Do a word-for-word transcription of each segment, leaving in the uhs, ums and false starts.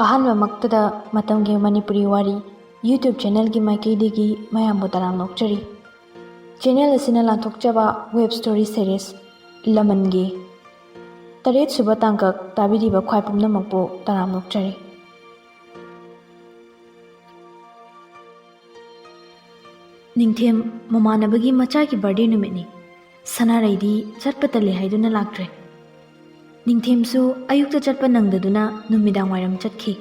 ꯑꯍꯥꯟꯕꯃꯛꯇꯗ ꯃꯇꯝꯒꯤ ꯃꯅꯤꯄꯨꯔꯤ ꯋꯥꯔꯤ YouTube channelꯒꯤ ꯃꯥꯏꯀꯩꯗꯒꯤ ꯃꯌꯥꯝꯕꯨ ꯇꯔꯥꯝꯅ ꯑꯣꯛꯆꯔꯤ꯫ Channel ꯑꯁꯤꯅ ꯂꯥꯟꯊꯣꯛꯆꯕ web story series ꯂꯃꯟꯒꯤ ꯇꯔꯦꯠ ꯁꯨꯕ ꯇꯥꯡꯀꯛ ꯇꯥꯕꯤꯔꯤꯕ ꯈ꯭ꯋꯥꯏ ꯄꯨꯝꯅꯃꯛꯄꯨ ꯇꯔꯥꯝꯅ ꯑꯣꯛꯆꯔꯤ꯫ ꯅꯤꯡꯊꯦꯝ ꯃꯃꯥꯟꯅꯕꯒꯤ ꯃꯆꯥꯒꯤ birthday ꯅꯨꯃꯤꯠꯅꯤ꯫ ꯁꯅꯥꯔꯩꯗꯤ ꯆꯠꯄ ꯇꯜꯂꯦ ꯍꯥꯏꯗꯨꯅ ꯂꯥꯛꯇ꯭ꯔꯦ꯫ ꯅꯤꯡꯊꯦꯝꯁꯨ ꯑꯌꯨꯛꯇ ꯆꯠꯄ ꯅꯪꯗꯗꯨꯅ ꯅꯨꯃꯤꯗꯥꯡ ꯋꯥꯏꯔꯝ ꯆꯠꯈꯤ꯫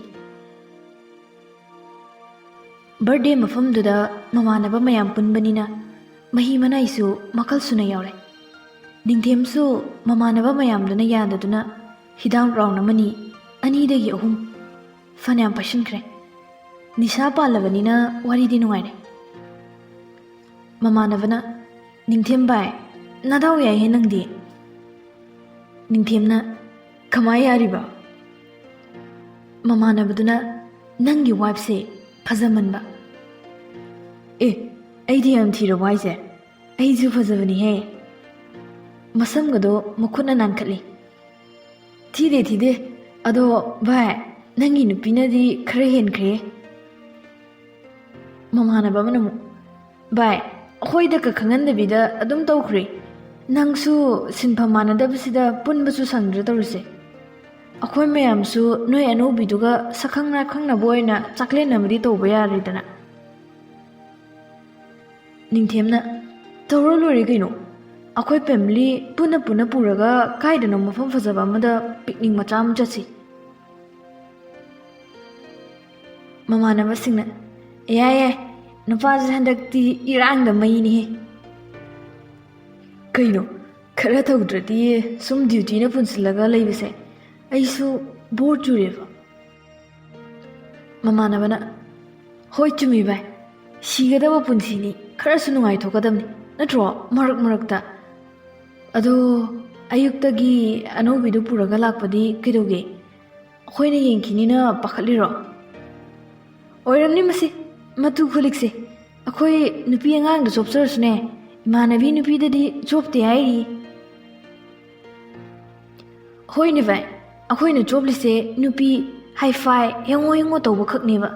Birthday ꯃꯐꯝꯗꯨꯗ ꯃꯃꯥꯟꯅꯕ ꯃꯌꯥꯝ ꯄꯨꯟꯕꯅꯤꯅ ꯃꯍꯤ ꯃꯅꯥꯏꯁꯨ ꯃꯈꯜ ꯁꯨꯅ ꯌꯥꯎꯔꯦ꯫ ꯅꯤꯡꯊꯦꯝꯁꯨ ꯃꯃꯥꯟꯅꯕ ꯃꯌꯥꯝꯗꯨꯅ ꯌꯥꯗꯗꯨꯅ ꯍꯤꯗꯥꯛ round ꯑꯃꯅꯤ, ꯑꯅꯤꯗꯒꯤ ꯑꯍꯨꯝ ꯐꯅꯌꯥꯝ ꯄꯥꯏꯁꯤꯟꯈ꯭ꯔꯦ꯫ ꯅꯤꯁꯥ ꯄꯥꯜꯂꯕꯅꯤꯅ ꯋꯥꯔꯤꯗꯤ ꯅꯨꯡꯉꯥꯏꯔꯦ꯫ ꯃꯃꯥꯟꯅꯕꯅ, "ꯅꯤꯡꯊꯦꯝ ꯚꯥꯏ, ꯅꯗꯥꯎ ꯌꯥꯏꯍꯦ ꯅꯪꯗꯤ꯫" ꯅꯤꯡꯊꯦꯝꯅ, "ꯀꯃꯥꯏ ꯌꯥꯔꯤꯕ?" ꯃꯃꯥꯟꯅꯕꯗꯨꯅ, "ꯅꯪꯒꯤ wifeꯁꯦ ꯐꯖꯃꯟꯕ꯫" "ꯑꯦ, ꯑꯩꯗꯤ ꯌꯥꯝ ꯊꯤꯔꯕꯣ ꯍꯥꯏꯁꯦ? ꯑꯩꯁꯨ ꯐꯖꯕꯅꯤꯍꯦ꯫" ꯃꯁꯝꯒꯗꯣ ꯃꯈꯨꯠꯅ ꯅꯥꯟꯈꯠꯂꯤ꯫ "ꯊꯤꯗꯦ, ꯊꯤꯗꯦ꯫ ꯑꯗꯣ ꯚꯥꯏ, ꯅꯪꯒꯤ ꯅꯨꯄꯤꯅꯗꯤ ꯈꯔ ꯍꯦꯟꯈ꯭ꯔꯦ꯫" ꯃꯃꯥꯟꯅꯕ ꯑꯃꯅ ꯑꯃꯨꯛ, "ꯚꯥꯏ, ꯑꯩꯈꯣꯏꯗ ꯀ ꯈꯪꯍꯟꯗꯕꯤꯗ ꯑꯗꯨꯝ ꯇꯧꯈ꯭ꯔꯦ꯫ ꯅꯪꯁꯨ ꯁꯤꯟꯐꯝ ꯃꯥꯟꯅꯗꯕꯁꯤꯗ ꯄꯨꯟꯕꯁꯨ ꯁꯪꯗ꯭ꯔꯦ ꯇꯧꯔꯤꯁꯦ꯫ ꯑꯩꯈꯣꯏ ꯃꯌꯥꯝꯁꯨ ꯅꯣꯏ ꯑꯅꯧꯕꯤꯗꯨꯒ ꯁꯛꯈꯪ ꯃꯥꯏꯈꯪꯅꯕ ꯑꯣꯏꯅ ꯆꯥꯛꯂꯦꯟ ꯑꯃꯗꯤ ꯇꯧꯕ ꯌꯥꯔꯦꯗꯅ꯫" ꯅꯤꯡꯊꯦꯝꯅ, "ꯇꯧꯔ ꯂꯣꯏꯔꯦ ꯀꯩꯅꯣ꯫ ꯑꯩꯈꯣꯏ family ꯄꯨꯟꯅ ꯄꯨꯟꯅ ꯄꯨꯔꯒ ꯀꯥꯏꯗꯅꯣ ꯃꯐꯝ ꯐꯖꯕ ꯑꯃꯗ picnic ꯃꯆꯥ ꯑꯃ ꯆꯠꯁꯤ꯫" ꯃꯃꯥꯟꯅꯕꯁꯤꯡꯅ, "ꯌꯥꯏ ꯌꯥꯏ, ꯅꯨꯄꯥꯁꯦ ꯍꯟꯗꯛꯇꯤ ꯏꯔꯥꯡꯗ ꯃꯩꯅꯤꯍꯦ꯫" "ꯀꯩꯅꯣ, ꯈꯔ ꯇꯧꯗ꯭ꯔꯗꯤ ꯁꯨꯝ dutyꯅ ꯄꯨꯟꯁꯤꯜꯂꯒ ꯂꯩꯕꯁꯦ ꯑꯩꯁꯨ bore ꯆꯨꯔꯦꯕ꯫" ꯃꯃꯥꯟꯅꯕꯅ, "ꯍꯣꯏ ꯆꯨꯝꯃꯤ ꯚꯥꯏ, ꯁꯤꯒꯗꯕ ꯄꯨꯟꯁꯤꯅꯤ, ꯈꯔꯁꯨ ꯅꯨꯡꯉꯥꯏꯊꯣꯛꯀꯗꯕꯅꯤ, ꯅꯠꯇ꯭ꯔꯣ, ꯃꯔꯛ ꯃꯔꯛꯇ? ꯑꯗꯣ ꯑꯌꯨꯛꯇꯒꯤ ꯑꯅꯧꯕꯤꯗꯨ ꯄꯨꯔꯒ ꯂꯥꯛꯄꯗꯤ ꯀꯩꯗꯧꯒꯦ? ꯑꯩꯈꯣꯏꯅ ꯌꯦꯡꯈꯤꯅꯤꯅ ꯄꯥꯈꯠꯂꯤꯔꯣ?" "ꯑꯣꯏꯔꯝꯅꯤ ꯃꯁꯤ, ꯃꯇꯨ ꯈꯨꯂꯤꯛꯁꯦ꯫ ꯑꯩꯈꯣꯏ ꯅꯨꯄꯤ ꯑꯉꯥꯡꯗ ꯆꯣꯞꯆꯔꯁꯨꯅꯦ, ꯏꯃꯥꯟꯅꯕꯤ ꯅꯨꯄꯤꯗꯗꯤ ꯆꯣꯞꯇꯦ ꯍꯥꯏꯔꯤ꯫" "ꯍꯣꯏꯅꯦ ꯚꯥꯏ, ꯑꯩꯈꯣꯏꯅ ꯆꯣꯞꯂꯤꯁꯦ ꯅꯨꯄꯤ, ꯍꯥꯏ ꯐꯥꯏ, ꯍꯦꯡꯉꯣ ꯍꯦꯡꯉꯣ ꯇꯧꯕ ꯈꯛꯅꯦꯕ꯫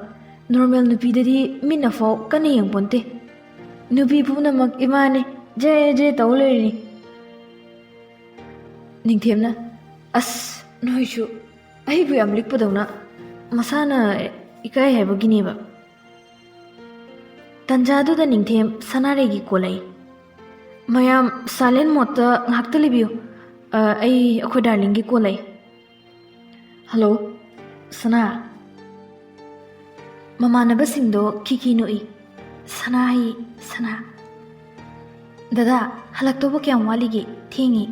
ꯅꯣꯔꯃꯦꯜ ꯅꯨꯄꯤꯗꯗꯤ ꯃꯤꯠꯅꯐꯥꯎ ꯀꯟꯅ ꯌꯦꯡꯄꯣꯟꯇꯦ꯫ ꯅꯨꯄꯤ ꯄꯨꯝꯅꯃꯛ ꯏꯃꯥꯅꯦ, ꯖꯦ ꯖꯦ ꯇꯧ ꯂꯩꯔꯤꯅꯤ꯫ ꯅꯤꯡꯊꯦꯝꯅ, "ꯑꯁ, ꯅꯣꯏꯁꯨ ꯑꯩꯕꯨ ꯌꯥꯝ ꯂꯤꯛꯄꯗꯧꯅ, ꯃꯁꯥꯅ ꯏꯀꯥꯏ ꯍꯥꯏꯕꯒꯤꯅꯦꯕ"꯫ ꯇꯟꯖꯥꯗꯨꯗ ꯅꯤꯡꯊꯦꯝ ꯁꯅꯥꯔꯩꯒꯤ ꯀꯣꯜ ꯂꯥꯛꯏ꯫ "ꯃꯌꯥꯝ ꯁꯥꯏꯂꯦꯟ ꯃꯣꯗꯇ ꯉꯥꯏꯍꯥꯛꯇ ꯂꯩꯕꯤꯌꯨ꯫ ꯑ, ꯑꯩ ꯑꯩꯈꯣꯏ ꯗꯥꯔꯂꯤꯡꯒꯤ ꯀꯣꯜ ꯂꯥꯛꯏ"꯫ "ꯍꯜꯂꯣ, ꯁꯅꯥ"꯫ ꯃꯃꯥꯟꯅꯕꯁꯤꯡꯗꯣ ꯈꯤꯈꯤ ꯅꯣꯛꯏ꯫ "ꯁꯅꯥ ꯍꯥꯏꯌꯦ, ꯁꯅꯥ꯫ ꯗꯗꯥ, ꯍꯜꯂꯛꯇꯧꯕ ꯀꯌꯥꯝ ꯋꯥꯠꯂꯤꯒꯦ? ꯊꯦꯡꯉꯤ"꯫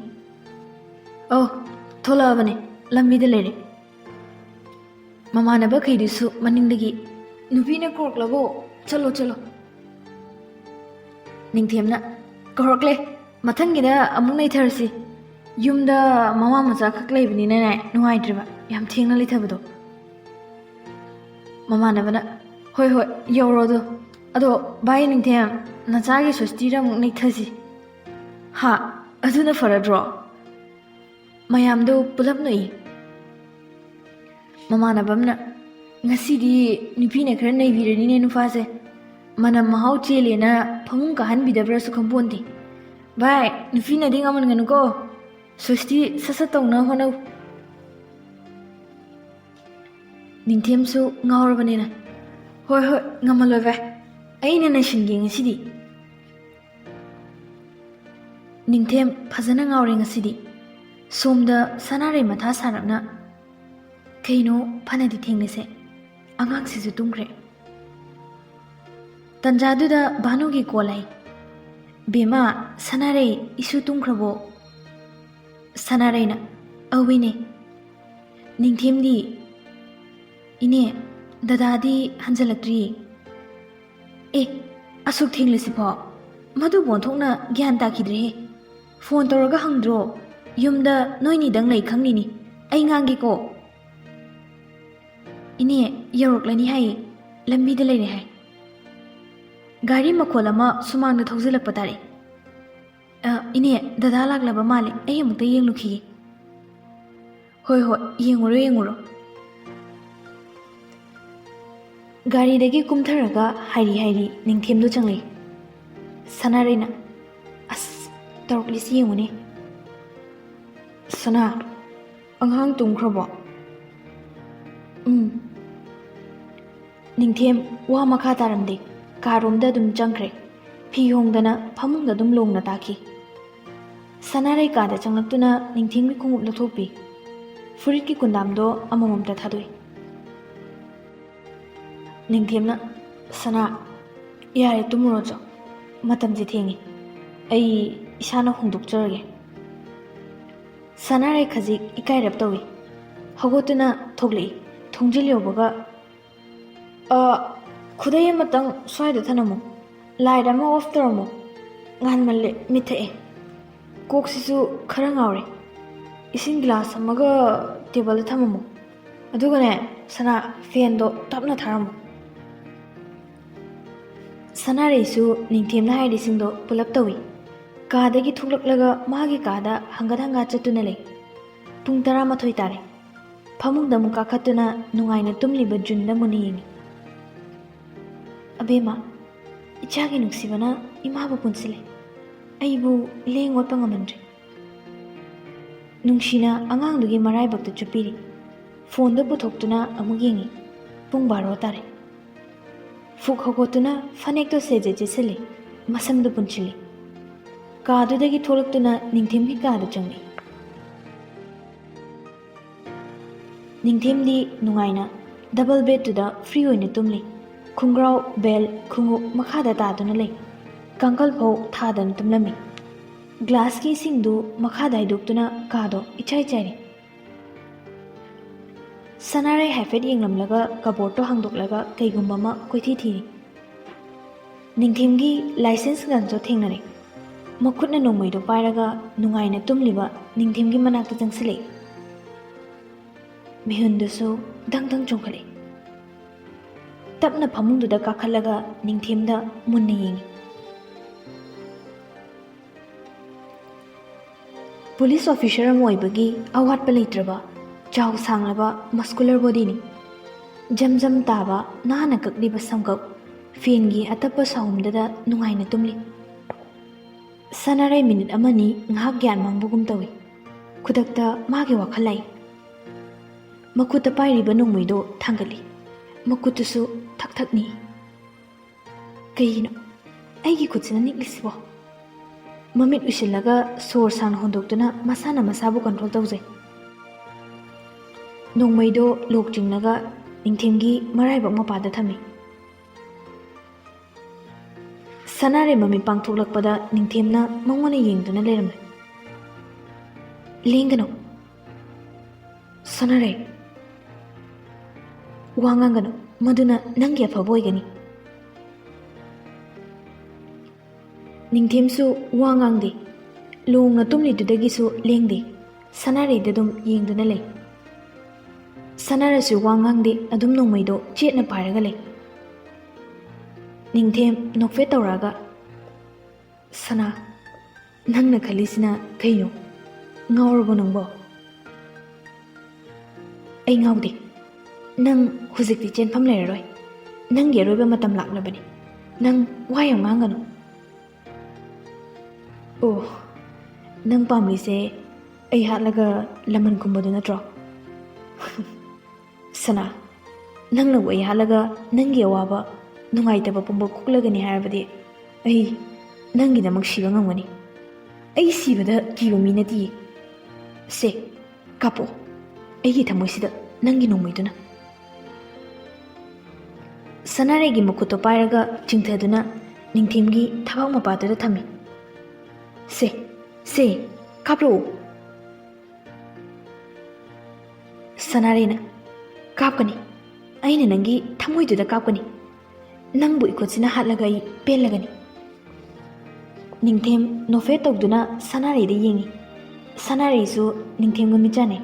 "ꯑꯧ, ꯊꯣꯛꯂꯛꯑꯕꯅꯦ, ꯂꯝꯕꯤꯗ ꯂꯩꯔꯦ"꯫ ꯃꯃꯥꯟꯅꯕꯈꯩꯗꯨꯁꯨ ꯃꯅꯤꯡꯗꯒꯤ, "ꯅꯨꯄꯤꯅ ꯀꯧꯔꯛꯂꯕꯣ? ꯆꯠꯂꯣ, ꯆꯠꯂꯣ"꯫ ꯅꯤꯡꯊꯦꯝꯅ, "ꯀꯧꯔꯛꯂꯦ, ꯃꯊꯪꯒꯤꯗ ꯑꯃꯨꯛ ꯅꯩꯊꯔꯁꯤ꯫ ꯌꯨꯝꯗ ꯃꯃꯥ ꯃꯆꯥ ꯈꯛ ꯂꯩꯕꯅꯤꯅꯅꯦ, ꯅꯨꯡꯉꯥꯏꯇ꯭ꯔꯦꯕ ꯌꯥꯝ ꯊꯦꯡꯅ ꯂꯩꯊꯕꯗꯣ"꯫ ꯃꯃꯥꯟꯅꯕꯅ, "ꯍꯣꯏ, ꯍꯣꯏ, ꯌꯧꯔꯣ ꯑꯗꯣ꯫ ꯑꯗꯣ ꯚꯥꯏ ꯅꯤꯡꯊꯦꯝ, ꯅꯆꯥꯒꯤ ꯁꯣꯁꯇꯤꯗ ꯑꯃꯨꯛ ꯅꯩꯊꯁꯤ"꯫ "ꯍꯥ? ꯑꯗꯨꯅ ꯐꯔꯗ꯭ꯔꯣ?" ꯃꯌꯥꯝꯗꯣ ꯄꯨꯂꯞ ꯅꯣꯛꯏ꯫ ꯃꯃꯥꯟꯅꯕ ꯑꯃꯅ, "ꯉꯁꯤꯗꯤ ꯅꯨꯄꯤꯅ ꯈꯔ ꯅꯩꯕꯤꯔꯅꯤꯅꯦ ꯅꯨꯄꯥꯁꯦ꯫ ꯃꯅꯝ ꯃꯍꯥꯎ ꯆꯦꯜꯂꯦꯅ ꯐꯃꯨꯡ ꯀꯥꯍꯟꯕꯤꯗꯕ꯭ꯔꯥꯁꯨ ꯈꯪꯄꯣꯟꯇꯦ꯫ ꯚꯥꯏ, ꯅꯨꯄꯤꯅꯗꯤ ꯉꯝꯍꯟꯒꯅꯨꯀꯣ꯫ ꯁꯣꯁꯇꯤ ꯁꯠ ꯁꯠ ꯇꯧꯅꯕ ꯍꯣꯠꯅꯧ"꯫ ꯅꯤꯡꯊꯦꯝꯁꯨ ꯉꯥꯎꯔꯕꯅꯤꯅ, "ꯍꯣꯏ, ꯍꯣꯏ, ꯉꯝꯍꯜꯂꯣꯏ ꯚꯥꯏ꯫ ꯑꯩꯅ ꯅꯩꯁꯤꯟꯒꯦ ꯉꯁꯤꯗꯤ"꯫ ꯅꯤꯡꯊꯦꯝ ꯐꯖꯅ ꯉꯥꯎꯔꯦ ꯉꯁꯤꯗꯤ꯫ ꯁꯣꯝꯗ ꯁꯅꯥꯔꯩ ꯃꯊꯥ ꯁꯥꯔꯞꯅ, "ꯀꯩꯅꯣ, ꯐꯅꯗꯤ ꯊꯦꯡꯂꯦꯁꯦ꯫ ꯑꯉꯥꯡꯁꯤꯁꯨ ꯇꯨꯝꯈ꯭ꯔꯦ"꯫ ꯇꯟꯖꯥꯗꯨꯗ ꯚꯥꯅꯨꯒꯤ ꯀꯣꯜ ꯂꯥꯛꯏ꯫ "ꯕꯦꯝꯃ, ꯁꯅꯥꯔꯩ, ꯏꯁꯨ ꯇꯨꯝꯈ꯭ꯔꯕꯣ?" ꯁꯅꯥꯔꯩꯅ, "ꯑꯧ ꯏꯅꯦ"꯫ ꯅꯤꯡꯊꯦꯝꯗꯤ, "ꯏꯅꯦ, ꯗꯗꯥꯗꯤ ꯍꯟꯖꯜꯂꯛꯇ꯭ꯔꯤ"꯫ "ꯑꯦ, ꯑꯁꯨꯛ ꯊꯦꯡꯂꯁꯤꯐꯥꯎ? ꯃꯗꯨꯕꯨ ꯑꯣꯟꯊꯣꯛꯅ ꯒ꯭ꯌꯥꯟ ꯇꯥꯈꯤꯗ꯭ꯔꯦꯍꯦ꯫ ꯐꯣꯟ ꯇꯧꯔꯒ ꯍꯪꯗ꯭ꯔꯣ? ꯌꯨꯝꯗ ꯅꯣꯏꯅꯤꯗꯪ ꯂꯩ ꯈꯪꯅꯤꯅꯤ꯫ ꯑꯩ ꯉꯥꯡꯒꯦꯀꯣ"꯫ "ꯏꯅꯦ, ꯌꯧꯔꯛꯂꯅꯤ ꯍꯥꯏꯌꯦ, ꯂꯝꯕꯤꯗ ꯂꯩꯔꯦ ꯍꯥꯏ"꯫ ꯒꯥꯔꯤ ꯃꯈꯣꯜ ꯑꯃ ꯁꯨꯃꯥꯡꯗ ꯊꯧꯖꯤꯜꯂꯛꯄ ꯇꯥꯔꯦ꯫ "ꯑ, ꯏꯅꯦ, ꯗꯗꯥ ꯂꯥꯛꯂꯕ ꯃꯥꯜꯂꯦ, ꯑꯩ ꯑꯃꯨꯛꯇ ꯌꯦꯡꯂꯨꯈꯤꯒꯦ"꯫ "ꯍꯣꯏ, ꯍꯣꯏ, ꯌꯦꯡꯉꯨꯔꯣ, ꯌꯦꯡꯉꯨꯔꯣ"꯫ ꯒꯥꯔꯤꯗꯒꯤ ꯀꯨꯝꯊꯔꯒ ꯍꯥꯏꯔꯤ ꯍꯥꯏꯔꯤ ꯅꯤꯡꯊꯦꯝꯗꯨ ꯆꯪꯂꯛꯏ꯫ ꯁꯅꯥꯔꯩꯅ, "ꯑꯁ, ꯇꯧꯔꯛꯂꯤꯁꯤ ꯌꯦꯡꯉꯨꯅꯦ꯫ ꯁꯅꯥ, ꯑꯉꯥꯡ ꯇꯨꯝꯈ꯭ꯔꯕꯣ?" "ꯎꯝ꯫" ꯅꯤꯡꯊꯦꯝ ꯋꯥ ꯃꯈꯥ ꯇꯥꯔꯝꯗꯦ꯫ ꯀꯥꯔꯣꯝꯗ ꯑꯗꯨꯝ ꯆꯪꯈ꯭ꯔꯦ꯫ ꯐꯤ ꯍꯣꯡꯗꯅ ꯐꯃꯨꯡꯗ ꯑꯗꯨꯝ ꯂꯣꯡꯅ ꯇꯥꯈꯤ꯫ ꯁꯅꯥꯔꯩ ꯀꯥꯗ ꯆꯪꯂꯛꯇꯨꯅ ꯅꯤꯡꯊꯦꯝꯒꯤ ꯈꯣꯡꯎꯞ ꯂꯧꯊꯣꯛꯄꯤ꯫ ꯐꯨꯔꯤꯠꯀꯤ ꯀꯨꯟꯗꯥꯝꯗꯣ ꯑꯃꯃꯝꯇ ꯊꯥꯗꯣꯛꯏ꯫ ꯅꯤꯡꯊꯦꯝꯅ, "ꯁꯅꯥ, ꯌꯥꯔꯦ, ꯇꯨꯝꯃꯨꯔꯣ ꯆꯣ꯫ ꯃꯇꯝꯁꯦ ꯊꯦꯡꯉꯦ꯫ ꯑꯩ ꯏꯁꯥꯅ ꯍꯣꯡꯗꯣꯛꯆꯔꯒꯦ꯫" ꯁꯅꯥꯔꯩ ꯈꯖꯤꯛ ꯏꯀꯥꯏꯔꯞ ꯇꯧꯏ꯫ ꯍꯧꯒꯠꯇꯨꯅ ꯊꯣꯛꯂꯛꯏ꯫ ꯊꯣꯡꯖꯤꯜ ꯌꯧꯕꯒ, "ꯑ, ꯈꯨꯗꯩ ꯑꯃꯇꯪ ꯁ꯭ꯋꯥꯏꯗ ꯊꯅꯝꯃꯨ꯫ ꯂꯥꯏꯠ ꯑꯃ ꯑꯣꯐ ꯇꯧꯔꯝꯃꯨ꯫ ꯉꯥꯟꯃꯜꯂꯦ, ꯃꯤꯠ ꯊꯛꯑꯦ꯫ ꯀꯣꯛꯁꯤꯁꯨ ꯈꯔ ꯉꯥꯎꯔꯦ꯫ ꯏꯁꯤꯡ ꯒꯤꯂꯥꯁ ꯑꯃꯒ ꯇꯦꯕꯜꯗ ꯊꯝꯃꯝꯃꯨ꯫ ꯑꯗꯨꯒꯅꯦ, ꯁꯅꯥ, ꯐꯦꯟꯗꯣ ꯇꯞꯅ ꯊꯥꯔꯝꯃꯨ꯫" ꯁꯅꯥꯔꯩꯁꯨ ꯅꯤꯡꯊꯦꯝꯅ ꯍꯥꯏꯔꯤꯁꯤꯡꯗꯣ ꯄꯨꯂꯞ ꯇꯧꯏ꯫ ꯀꯥꯗꯒꯤ ꯊꯣꯛꯂꯛꯂꯒ ꯃꯥꯒꯤ ꯀꯥꯗ ꯍꯪꯒꯠ ꯍꯪꯒꯥ ꯆꯠꯇꯨꯅ ꯂꯩ꯫ ꯄꯨꯡ ꯇꯔꯥꯃꯥꯊꯣꯏ ꯇꯥꯔꯦ꯫ ꯐꯃꯨꯡꯗ ꯑꯃꯨꯛ ꯀꯥꯈꯠꯇꯨꯅ ꯅꯨꯡꯉꯥꯏꯅ ꯇꯨꯝꯂꯤꯕ ꯖꯨꯟꯗ ꯃꯨꯟꯅ ꯌꯦꯡꯏ꯫ "ꯑꯕꯦꯝꯃ, ꯏꯆꯥꯒꯤ ꯅꯨꯡꯁꯤꯕꯅ ꯏꯃꯥꯕꯨ ꯄꯨꯟꯁꯤꯜꯂꯦ꯫ ꯑꯩꯕꯨ ꯂꯦꯡ ꯑꯣꯠꯄ ꯉꯝꯍꯟꯗ꯭ꯔꯦ꯫" ꯅꯨꯡꯁꯤꯅ ꯑꯉꯥꯡꯗꯨꯒꯤ ꯃꯔꯥꯏꯕꯛꯇ ꯆꯨꯞꯄꯤꯔꯤ꯫ ꯐꯣꯟꯗꯨ ꯄꯨꯊꯣꯛꯇꯨꯅ ꯑꯃꯨꯛ ꯌꯦꯡꯏ꯫ ꯄꯨꯡ ꯕꯥꯔꯣ ꯇꯥꯔꯦ꯫ ꯐꯨꯛ ꯍꯧꯒꯠꯇꯨꯅ ꯐꯅꯦꯛꯇꯣ ꯁꯦꯠꯆꯦꯠ ꯆꯦꯠꯁꯤꯜꯂꯤ꯫ ꯃꯁꯝꯗꯨ ꯄꯨꯟꯁꯤꯜꯂꯤ꯫ ꯀꯥꯗꯨꯗꯒꯤ ꯊꯣꯛꯂꯛꯇꯨꯅ ꯅꯤꯡꯊꯦꯝꯒꯤ ꯀꯥꯗ ꯆꯪꯂꯛꯏ꯫ ꯅꯤꯡꯊꯦꯝꯗꯤ ꯅꯨꯡꯉꯥꯏꯅ ꯗꯕꯜ ꯕꯦꯗꯇꯨꯗ ꯐ꯭ꯔꯤ ꯑꯣꯏꯅ ꯇꯨꯝꯂꯤ꯫ ꯈꯣꯡꯒ꯭ꯔꯥꯎ, ꯕꯦꯜ, ꯈꯣꯡꯎꯞ ꯃꯈꯥꯗ ꯇꯥꯗꯨꯅ ꯂꯩ꯫ ꯀꯥꯡꯈꯜ ꯐꯥꯎ ꯊꯥꯗꯅ ꯇꯨꯝꯂꯝꯃꯤ꯫ ꯒ꯭ꯂꯥꯁꯀꯤ ꯏꯁꯤꯡꯗꯨ ꯃꯈꯥꯗ ꯍꯩꯗꯣꯛꯇꯨꯅ ꯀꯥꯗꯣ ꯏꯆꯥꯏ ꯆꯥꯏꯔꯤ꯫ ꯁꯅꯥꯔꯩ ꯍꯥꯏꯐꯦꯠ ꯌꯦꯡꯂꯝꯂꯒ ꯀꯕꯣꯔꯗꯇꯣ ꯍꯥꯡꯗꯣꯛꯂꯒ ꯀꯩꯒꯨꯝꯕ ꯑꯃ ꯀꯣꯏꯊꯤ ꯊꯤꯔꯤ꯫ ꯅꯤꯡꯊꯦꯝꯒꯤ ꯂꯥꯏꯁꯦꯟꯁ ꯒꯟꯁꯨ ꯊꯦꯡꯅꯔꯦ꯫ ꯃꯈꯨꯠꯅ ꯅꯣꯡꯃꯩꯗꯣ ꯄꯥꯏꯔꯒ ꯅꯨꯡꯉꯥꯏꯅ ꯇꯨꯝꯂꯤꯕ ꯅꯤꯡꯊꯦꯝꯒꯤ ꯃꯅꯥꯛꯇ ꯆꯪꯁꯤꯜꯂꯛꯏ꯫ ꯃꯤꯍꯨꯟꯗꯨꯁꯨ ꯗꯪ ꯗꯪ ꯆꯣꯡꯈꯠꯂꯛꯏ꯫ ꯇꯞꯅ ꯐꯃꯨꯡꯗꯨꯗ ꯀꯥꯈꯠꯂꯒ ꯅꯤꯡꯊꯦꯝꯗ ꯃꯨꯟꯅ ꯌꯦꯡꯏ꯫ ꯄꯨꯂꯤꯁ ꯑꯣꯐꯤꯁꯔ ꯑꯃ ꯑꯣꯏꯕꯒꯤ ꯑꯋꯥꯠꯄ ꯂꯩꯇ꯭ꯔꯕ, ꯆꯥꯎ ꯁꯥꯡꯂꯕ, ꯃꯁꯀꯨꯂꯔ ꯕꯣꯗꯤꯅꯤ꯫ ꯖꯝ ꯖꯝ ꯇꯥꯕ ꯅꯥꯟꯅ ꯀꯛꯂꯤꯕ ꯁꯝꯒꯛ ꯐꯦꯟꯒꯤ ꯑꯇꯞꯄ ꯁꯥꯍꯨꯝꯗꯨꯗ ꯅꯨꯡꯉꯥꯏꯅ ꯇꯨꯝꯂꯤ꯫ ꯁꯅꯥꯔꯩ ꯃꯤꯅꯤꯠ ꯑꯃꯅꯤ ꯉꯥꯏꯍꯥꯛ ꯒ꯭ꯌꯥꯟ ꯃꯥꯡꯕꯒꯨꯝ ꯇꯧꯏ꯫ ꯈꯨꯗꯛꯇ ꯃꯥꯒꯤ ꯋꯥꯈꯜ ꯂꯥꯛꯏ꯫ ꯃꯈꯨꯠꯇ ꯄꯥꯏꯔꯤꯕ ꯅꯣꯡꯃꯩꯗꯣ ꯊꯥꯡꯒꯠꯂꯤ꯫ ꯃꯈꯨꯠꯇꯨꯁꯨ ꯊꯛ ꯊꯛ ꯅꯤꯛꯏ꯫ ꯀꯩꯒꯤꯅꯣ ꯑꯩꯒꯤ ꯈꯨꯠꯁꯤꯅ ꯅꯤꯛꯂꯤꯁꯤꯕꯣ? ꯃꯃꯤꯠ ꯎꯏꯁꯤꯜꯂꯒ ꯁꯣꯔ ꯁꯥꯡꯅ ꯍꯣꯟꯗꯣꯛꯇꯨꯅ ꯃꯁꯥꯅ ꯃꯁꯥꯕꯨ ꯀꯟꯇ꯭ꯔꯣꯜ ꯇꯧꯖꯩ꯫ ꯅꯣꯡꯃꯩꯗꯣ ꯂꯣꯛ ꯆꯤꯡꯂꯒ ꯅꯤꯡꯊꯦꯝꯒꯤ ꯃꯔꯥꯏꯕꯛ ꯃꯄꯥꯗ ꯊꯝꯃꯤ꯫ ꯁꯅꯥꯔꯩ ꯃꯃꯤꯠ ꯄꯥꯡꯊꯣꯛꯂꯛꯄꯗ ꯅꯤꯡꯊꯦꯝꯅ ꯃꯉꯣꯟꯗ ꯌꯦꯡꯗꯨꯅ ꯂꯩꯔꯝꯂꯦ꯫ "ꯂꯦꯡꯒꯅꯨ꯫ ꯁꯅꯥꯔꯩ, ꯋꯥ ꯉꯥꯡꯒꯅꯨ, ꯃꯗꯨꯅ ꯅꯪꯒꯤ ꯑꯐꯕ ꯑꯣꯏꯒꯅꯤ꯫" ꯅꯤꯡꯊꯦꯝꯁꯨ ꯋꯥ ꯉꯥꯡꯗꯦ꯫ ꯂꯣꯡꯅ ꯇꯨꯝꯂꯤꯗꯨꯗꯒꯤꯁꯨ ꯂꯦꯡꯗꯦ꯫ ꯁꯅꯥꯔꯩꯗ ꯑꯗꯨꯝ ꯌꯦꯡꯗꯨꯅ ꯂꯩ꯫ ꯁꯅꯥꯔꯩꯁꯨ ꯋꯥ ꯉꯥꯡꯗꯦ, ꯑꯗꯨꯝ ꯅꯣꯡꯃꯩꯗꯣ ꯆꯦꯠꯅ ꯄꯥꯏꯔꯒ ꯂꯩ꯫ ꯅꯤꯡꯊꯦꯝ ꯅꯣꯛꯐꯦꯠ ꯇꯧꯔꯛꯑꯒ, "ꯁꯅꯥ, ꯅꯪꯅ ꯈꯜꯂꯤꯁꯤꯅ ꯀꯩꯅꯣ? ꯉꯥꯎꯔꯕꯣ ꯅꯪꯕꯣ?" "ꯑꯩ ꯉꯥꯎꯗꯦ꯫ ꯅꯪ ꯍꯧꯖꯤꯛꯇꯤ ꯆꯦꯟꯐꯝ ꯂꯩꯔꯔꯣꯏ꯫ ꯅꯪꯒꯤ ꯑꯔꯣꯏꯕ ꯃꯇꯝ ꯂꯥꯛꯂꯕꯅꯤ꯫ ꯅꯪ ꯋꯥ ꯌꯥꯝ ꯉꯥꯡꯒꯅꯨ꯫" "ꯑꯣ, ꯅꯪ ꯄꯥꯝꯂꯤꯁꯦ ꯑꯩ ꯍꯥꯠꯂꯒ ꯂꯃꯟ ꯈꯨꯝꯕꯗꯨ ꯅꯠꯇ꯭ꯔꯣ?" "ꯁꯅꯥ, ꯅꯪꯅꯕꯨ ꯑꯩ ꯍꯥꯠꯂꯒ ꯅꯪꯒꯤ ꯑꯋꯥꯕ, ꯅꯨꯡꯉꯥꯏꯇꯕ ꯄꯨꯝꯕ ꯀꯣꯛꯂꯒꯅꯤ ꯍꯥꯏꯔꯕꯗꯤ ꯑꯩ ꯅꯪꯒꯤꯗꯃꯛ ꯁꯤꯕ ꯉꯝꯒꯅꯤ꯫ ꯑꯩ ꯁꯤꯕꯗ ꯀꯤꯕ ꯃꯤ ꯅꯠꯇꯤꯌꯦ꯫ ꯁꯦ, ꯀꯥꯞꯄꯣ꯫ ꯑꯩꯒꯤ ꯊꯃꯣꯏꯁꯤꯗ ꯅꯪꯒꯤ ꯅꯣꯡꯃꯩꯗꯨꯅ꯫" ꯁꯅꯥꯔꯩꯒꯤ ꯃꯈꯨꯠꯇꯣ ꯄꯥꯏꯔꯒ ꯆꯤꯡꯊꯗꯨꯅ ꯅꯤꯡꯊꯦꯝꯒꯤ ꯊꯕꯥꯛ ꯃꯄꯥꯗꯨꯗ ꯊꯝꯃꯤ꯫ "ꯁꯦ, ꯁꯦ, ꯀꯥꯞꯂꯛꯑꯣ꯫" ꯁꯅꯥꯔꯩꯅ, "ꯀꯥꯞꯀꯅꯤ꯫ ꯑꯩꯅ ꯅꯪꯒꯤ ꯊꯃꯣꯏꯗꯨꯗ ꯀꯥꯞꯀꯅꯤ꯫ ꯅꯪꯕꯨ ꯏꯈꯨꯠꯁꯤꯅ ꯍꯥꯠꯂꯒ ꯑꯩ ꯄꯦꯜꯂꯒꯅꯤ꯫" ꯅꯤꯡꯊꯦꯝ ꯅꯣꯐꯦꯠ ꯇꯧꯗꯨꯅ ꯁꯅꯥꯔꯩꯗ ꯌꯦꯡꯉꯤ꯫ ꯁꯅꯥꯔꯩꯁꯨ ꯅꯤꯡꯊꯦꯝꯒ ꯃꯤꯠ ꯆꯥꯟꯅꯩ꯫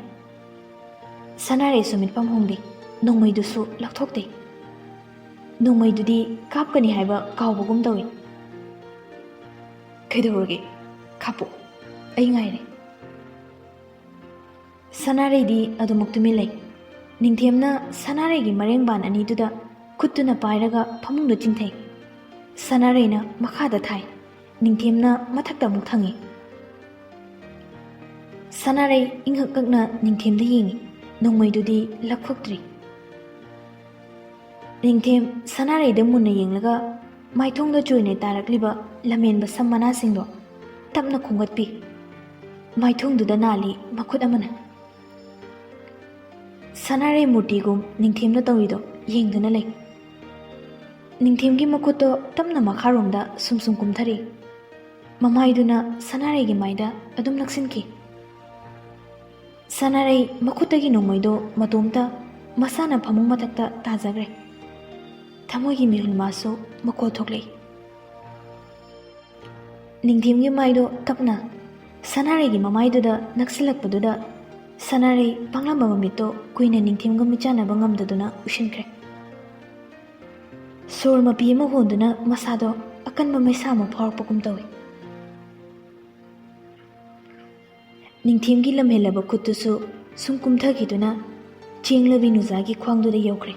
ꯁꯅꯥꯔꯩꯁꯨ ꯃꯤꯠꯐꯝ ꯍꯣꯡꯗꯦ꯫ ꯅꯣꯡꯃꯩꯗꯨꯁꯨ ꯂꯧꯊꯣꯛꯇꯦ꯫ ꯅꯣꯡꯃꯩꯗꯨꯗꯤ ꯀꯥꯞꯀꯅꯤ ꯍꯥꯏꯕ ꯀꯥꯎꯕꯒꯨꯝ ꯇꯧꯏ꯫ "ꯀꯩꯗꯧꯔꯒꯦ? ꯀꯥꯞꯄꯣ꯫ ꯑꯩ ꯉꯥꯏꯔꯦ꯫" ꯁꯅꯥꯔꯩꯗꯤ ꯑꯗꯨꯃꯛ ꯇꯨꯃꯤꯟ ꯂꯩ꯫ ꯅꯤꯡꯊꯦꯝꯅ ꯁꯅꯥꯔꯩꯒꯤ ꯃꯔꯦꯡꯕꯥꯟ ꯑꯅꯤꯗꯨꯗ ꯈꯨꯠꯇꯨꯅ ꯄꯥꯏꯔꯒ ꯐꯃꯨꯡꯗ ꯆꯤꯡꯊꯩ꯫ ꯁꯅꯥꯔꯩꯅ ꯃꯈꯥꯗ ꯊꯥꯏ, ꯅꯤꯡꯊꯦꯝꯅ ꯃꯊꯛꯇ ꯑꯃꯨꯛ ꯊꯪꯉꯤ꯫ ꯁꯅꯥꯔꯩ ꯏꯪꯉꯛ ꯉꯛꯅ ꯅꯤꯡꯊꯦꯝꯗ ꯌꯦꯡꯉꯤ꯫ ꯅꯣꯡꯃꯩꯗꯨꯗꯤ ꯂꯧꯊꯣꯛꯇ꯭ꯔꯤ꯫ ꯅꯤꯡꯊꯦꯝ ꯁꯅꯥꯔꯩꯗ ꯃꯨꯟꯅ ꯌꯦꯡꯂꯒ ꯃꯥꯏꯊꯣꯡꯗ ꯆꯣꯏꯅ ꯇꯥꯔꯛꯂꯤꯕ ꯂꯝꯍꯦꯟꯕ ꯁꯝ ꯃꯅꯥꯁꯤꯡꯗꯣ ꯇꯞꯅ ꯈꯣꯝꯒꯠꯄꯤ꯫ ꯃꯥꯏꯊꯣꯡꯗꯨꯗ ꯅꯥꯜꯂꯤ ꯃꯈꯨꯠ ꯑꯃꯅ꯫ ꯁꯅꯥꯔꯩ ꯃꯨꯔꯇꯤꯒꯨꯝ ꯅꯤꯡꯊꯦꯝꯅ ꯇꯧꯔꯤꯗꯣ ꯌꯦꯡꯗꯨꯅ ꯂꯩ꯫ ꯅꯤꯡꯊꯦꯝꯒꯤ ꯃꯈꯨꯠꯇꯣ ꯇꯞꯅ ꯃꯈꯥꯔꯣꯝꯗ ꯁꯨꯝ ꯁꯨꯝ ꯀꯨꯝꯊꯔꯤ꯫ ꯃꯃꯥꯏꯗꯨꯅ ꯁꯅꯥꯔꯩꯒꯤ ꯃꯥꯏꯗ ꯑꯗꯨꯝ ꯅꯛꯁꯤꯟꯈꯤ꯫ ꯁꯅꯥꯔꯩ ꯃꯈꯨꯠꯇꯒꯤ ꯅꯣꯡꯃꯩꯗꯣ ꯃꯇꯣꯝꯇ ꯃꯁꯥꯅ ꯐꯃꯨꯡ ꯃꯊꯛꯇ ꯇꯥꯖꯈ꯭ꯔꯦ꯫ ꯊꯃꯣꯏꯒꯤ ꯃꯤꯍꯨꯜ ꯃꯥꯁꯨ ꯃꯀꯣꯜ ꯊꯣꯛꯂꯛꯏ꯫ ꯅꯤꯡꯊꯦꯝꯒꯤ ꯃꯥꯏꯗꯣ ꯇꯞꯅ ꯁꯅꯥꯔꯩꯒꯤ ꯃꯃꯥꯏꯗꯨꯗ ꯅꯛꯁꯤꯜꯂꯛꯄꯗꯨꯗ ꯁꯅꯥꯔꯩ ꯄꯥꯡꯂꯝꯕ ꯃꯃꯤꯠꯇꯣ ꯀꯨꯏꯅ ꯅꯤꯡꯊꯦꯝꯒ ꯃꯤꯠꯆꯥꯟꯅꯕ ꯉꯝꯗꯗꯨꯅ ꯎꯏꯁꯤꯟꯈ꯭ꯔꯦ꯫ ꯁꯣꯔ ꯃꯄꯤ ꯑꯃ ꯍꯣꯟꯗꯨꯅ ꯃꯁꯥꯗꯣ ꯑꯀꯟꯕ ꯃꯩꯁꯥ ꯑꯃ ꯐꯥꯎꯔꯛꯄꯒꯨꯝ ꯇꯧꯏ꯫ ꯅꯤꯡꯊꯦꯝꯒꯤ ꯂꯝꯍꯦꯜꯂꯕ ꯈꯨꯠꯇꯨꯁꯨ ꯁꯨꯝ ꯀꯨꯝꯊꯈꯤꯗꯨꯅ ꯆꯦꯡꯂꯕꯤ ꯅꯨꯖꯥꯒꯤ ꯈ꯭ꯋꯥꯡꯗꯨꯗ ꯌꯧꯈ꯭ꯔꯦ꯫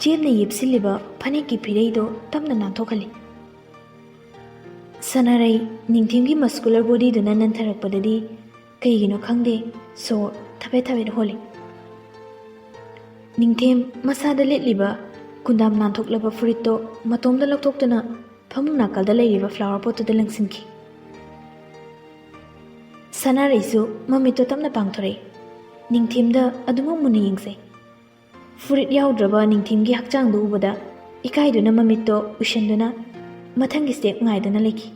ꯆꯦꯞꯅ ꯌꯦꯞꯁꯤꯜꯂꯤꯕ ꯐꯅꯦꯛꯀꯤ ꯐꯤꯔꯩꯗꯣ ꯇꯞꯅ ꯅꯥꯟꯊꯣꯛꯍꯜꯂꯤ꯫ ꯁꯅꯥꯔꯩ ꯅꯤꯡꯊꯦꯝꯒꯤ ꯃꯁꯀꯨꯂꯔ ꯕꯣꯗꯤꯗꯨꯅ ꯅꯟꯊꯔꯛꯄꯗꯗꯤ ꯀꯩꯒꯤꯅꯣ ꯈꯪꯗꯦ, ꯁꯣꯔ ꯊꯕꯦꯠ ꯊꯕꯦꯠ ꯍꯣꯜꯂꯤ꯫ ꯅꯤꯡꯊꯦꯝ ꯃꯁꯥꯗ ꯂꯤꯠꯂꯤꯕ ꯀꯨꯟꯗꯥꯝ ꯅꯥꯟꯊꯣꯛꯂꯕ ꯐꯨꯔꯤꯠꯇꯣ ꯃꯇꯣꯝꯗ ꯂꯧꯊꯣꯛꯇꯨꯅ ꯐꯃꯨꯡ ꯅꯥꯀꯜꯗ ꯂꯩꯔꯤꯕ ꯐ꯭ꯂꯥꯋꯔ ꯄꯣꯠꯇꯨꯗ ꯂꯪꯁꯤꯟꯈꯤ꯫ ꯁꯅꯥꯔꯩꯁꯨ ꯃꯃꯤꯠꯇꯣ ꯇꯞꯅ ꯄꯥꯡꯊꯣꯔꯛꯏ꯫ ꯅꯤꯡꯊꯦꯝꯗ ꯑꯗꯨꯃꯛ ꯃꯨꯟꯅ ꯌꯦꯡꯖꯩ꯫ ꯐꯨꯔꯤꯠ ꯌꯥꯎꯗ꯭ꯔꯕ ꯅꯤꯡꯊꯦꯝꯒꯤ ꯍꯛꯆꯥꯡꯗꯨ ꯎꯕꯗ ꯏꯀꯥꯏꯗꯨꯅ ꯃꯃꯤꯠꯇꯣ ꯎꯏꯁꯤꯟꯗꯨꯅ ꯃꯊꯪꯒꯤ ꯁ꯭ꯇꯦꯞ ꯉꯥꯏꯗꯨꯅ ꯂꯩꯈꯤ꯫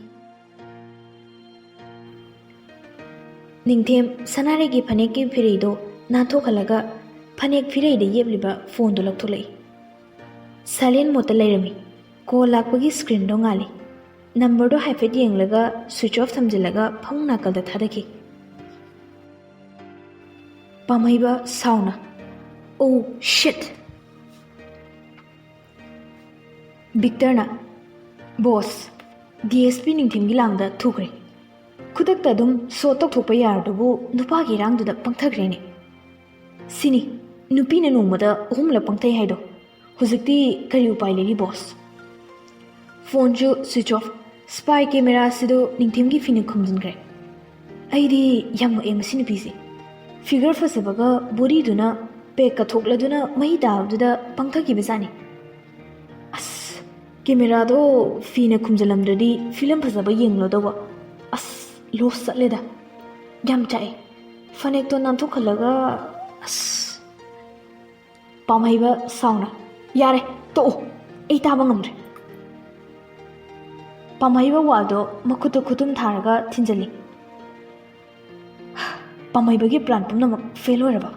ꯅꯤꯡꯊꯦꯝ ꯁꯅꯥꯔꯩꯒꯤ ꯐꯅꯦꯛꯀꯤ ꯐꯤꯔꯩꯗꯣ ꯅꯥꯟꯊꯣꯛꯍꯜꯂꯒ ꯐꯅꯦꯛ ꯐꯤꯔꯩꯗ ꯌꯦꯞꯂꯤꯕ ꯐꯣꯟꯗꯨ ꯂꯧꯊꯣꯛꯂꯛꯏ꯫ ꯁꯥꯏꯂꯦꯟ ꯃꯣꯗꯇ ꯂꯩꯔꯝꯃꯤ꯫ ꯀꯣꯜ ꯂꯥꯛꯄꯒꯤ ꯁ꯭ꯀ꯭ꯔꯤꯟꯗꯣ ꯉꯥꯜꯂꯤ꯫ ꯅꯝꯕꯔꯗꯣ ꯍꯥꯏꯐꯦꯠ ꯌꯦꯡꯂꯒ ꯁ꯭ꯋꯤꯆ ꯑꯣꯐ ꯊꯝꯖꯤꯜꯂꯒ ꯐꯃꯨꯡ ꯅꯥꯀꯜꯗ ꯊꯥꯗꯈꯤ꯫ ꯄꯥꯝꯍꯩꯕ ꯁꯥꯎꯅ, "ꯑꯣ, ꯁꯤꯠ!" ꯚꯤꯛꯇꯔꯅ, "ꯕꯣꯁ, ꯗꯤ ꯑꯦꯁ ꯄꯤ ꯅꯤꯡꯊꯦꯝꯒꯤ ꯂꯥꯡꯗ ꯊꯨꯈ꯭ꯔꯦ꯫ ꯈꯨꯗꯛꯇ ꯑꯗꯨꯝ ꯁꯣ ꯇꯧꯊꯣꯛꯄ ꯌꯥꯔꯗꯨꯕꯨ ꯅꯨꯄꯥꯒꯤ ꯏꯔꯥꯡꯗꯨꯗ ꯄꯪꯊꯈ꯭ꯔꯦꯅꯦ꯫" ꯁꯤꯅꯤ ꯅꯨꯄꯤꯅ ꯅꯣꯡꯃꯗ ꯑꯍꯨꯝꯂꯛ ꯄꯪꯊꯩ ꯍꯥꯏꯗꯣ꯫ ꯍꯧꯖꯤꯛꯇꯤ ꯀꯔꯤ ꯎꯄꯥꯏ ꯂꯩꯔꯤ, ꯕꯣꯁ? ꯐꯣꯟꯁꯨ switch off, spy camera ꯁꯤꯗ ꯅꯤꯡꯊꯦꯝꯒꯤ ꯐꯤꯅ ꯈꯨꯝꯖꯤꯟꯈ꯭ꯔꯦ꯫ ꯑꯩꯗꯤ ꯌꯥꯝ ꯉꯛꯑꯦ ꯃꯁꯤ ꯅꯨꯄꯤꯁꯦ꯫ Figure ꯐꯖꯕꯒ body ꯗꯨꯅ ꯄꯦꯛꯀ ꯊꯣꯛꯂꯗꯨꯅ ꯃꯩ ꯇꯥꯕꯗꯨꯗ ꯄꯪꯊꯈꯤꯕꯖꯥꯠꯅꯤ꯫ ꯑꯁ, camera ꯗꯣ ꯐꯤꯅ ꯈꯨꯝꯖꯤꯜꯂꯝꯗ꯭ꯔꯗꯤ film ꯐꯖꯕ ꯌꯦꯡꯂꯣꯏꯗꯧꯕ꯫ ꯑꯁ, loss ꯆꯠꯂꯦꯗ꯫ ꯌꯥꯝ ꯆꯥꯛꯑꯦ꯫ ꯐꯅꯦꯛꯇꯣ ꯅꯥꯟꯊꯣꯛꯍꯜꯂꯒ, ꯑꯁ꯫ ꯄꯥꯝꯍꯩꯕ ꯁꯥꯎꯅ, "ꯌꯥꯔꯦ, ꯇꯣꯛꯑꯣ, ꯑꯩ ꯇꯥꯕ ꯉꯝꯗ꯭ꯔꯦ"꯫ ꯄꯥꯝꯍꯩꯕ wall ꯗꯣ ꯃꯈꯨꯠꯇ ꯈꯨꯠꯇꯨꯝ ꯊꯥꯔꯒ ꯊꯤꯟꯖꯜꯂꯤ꯫ ꯄꯥꯝꯍꯩꯕꯒꯤ plan ꯄꯨꯝꯅꯃꯛ fail ꯑꯣꯏꯔꯕ?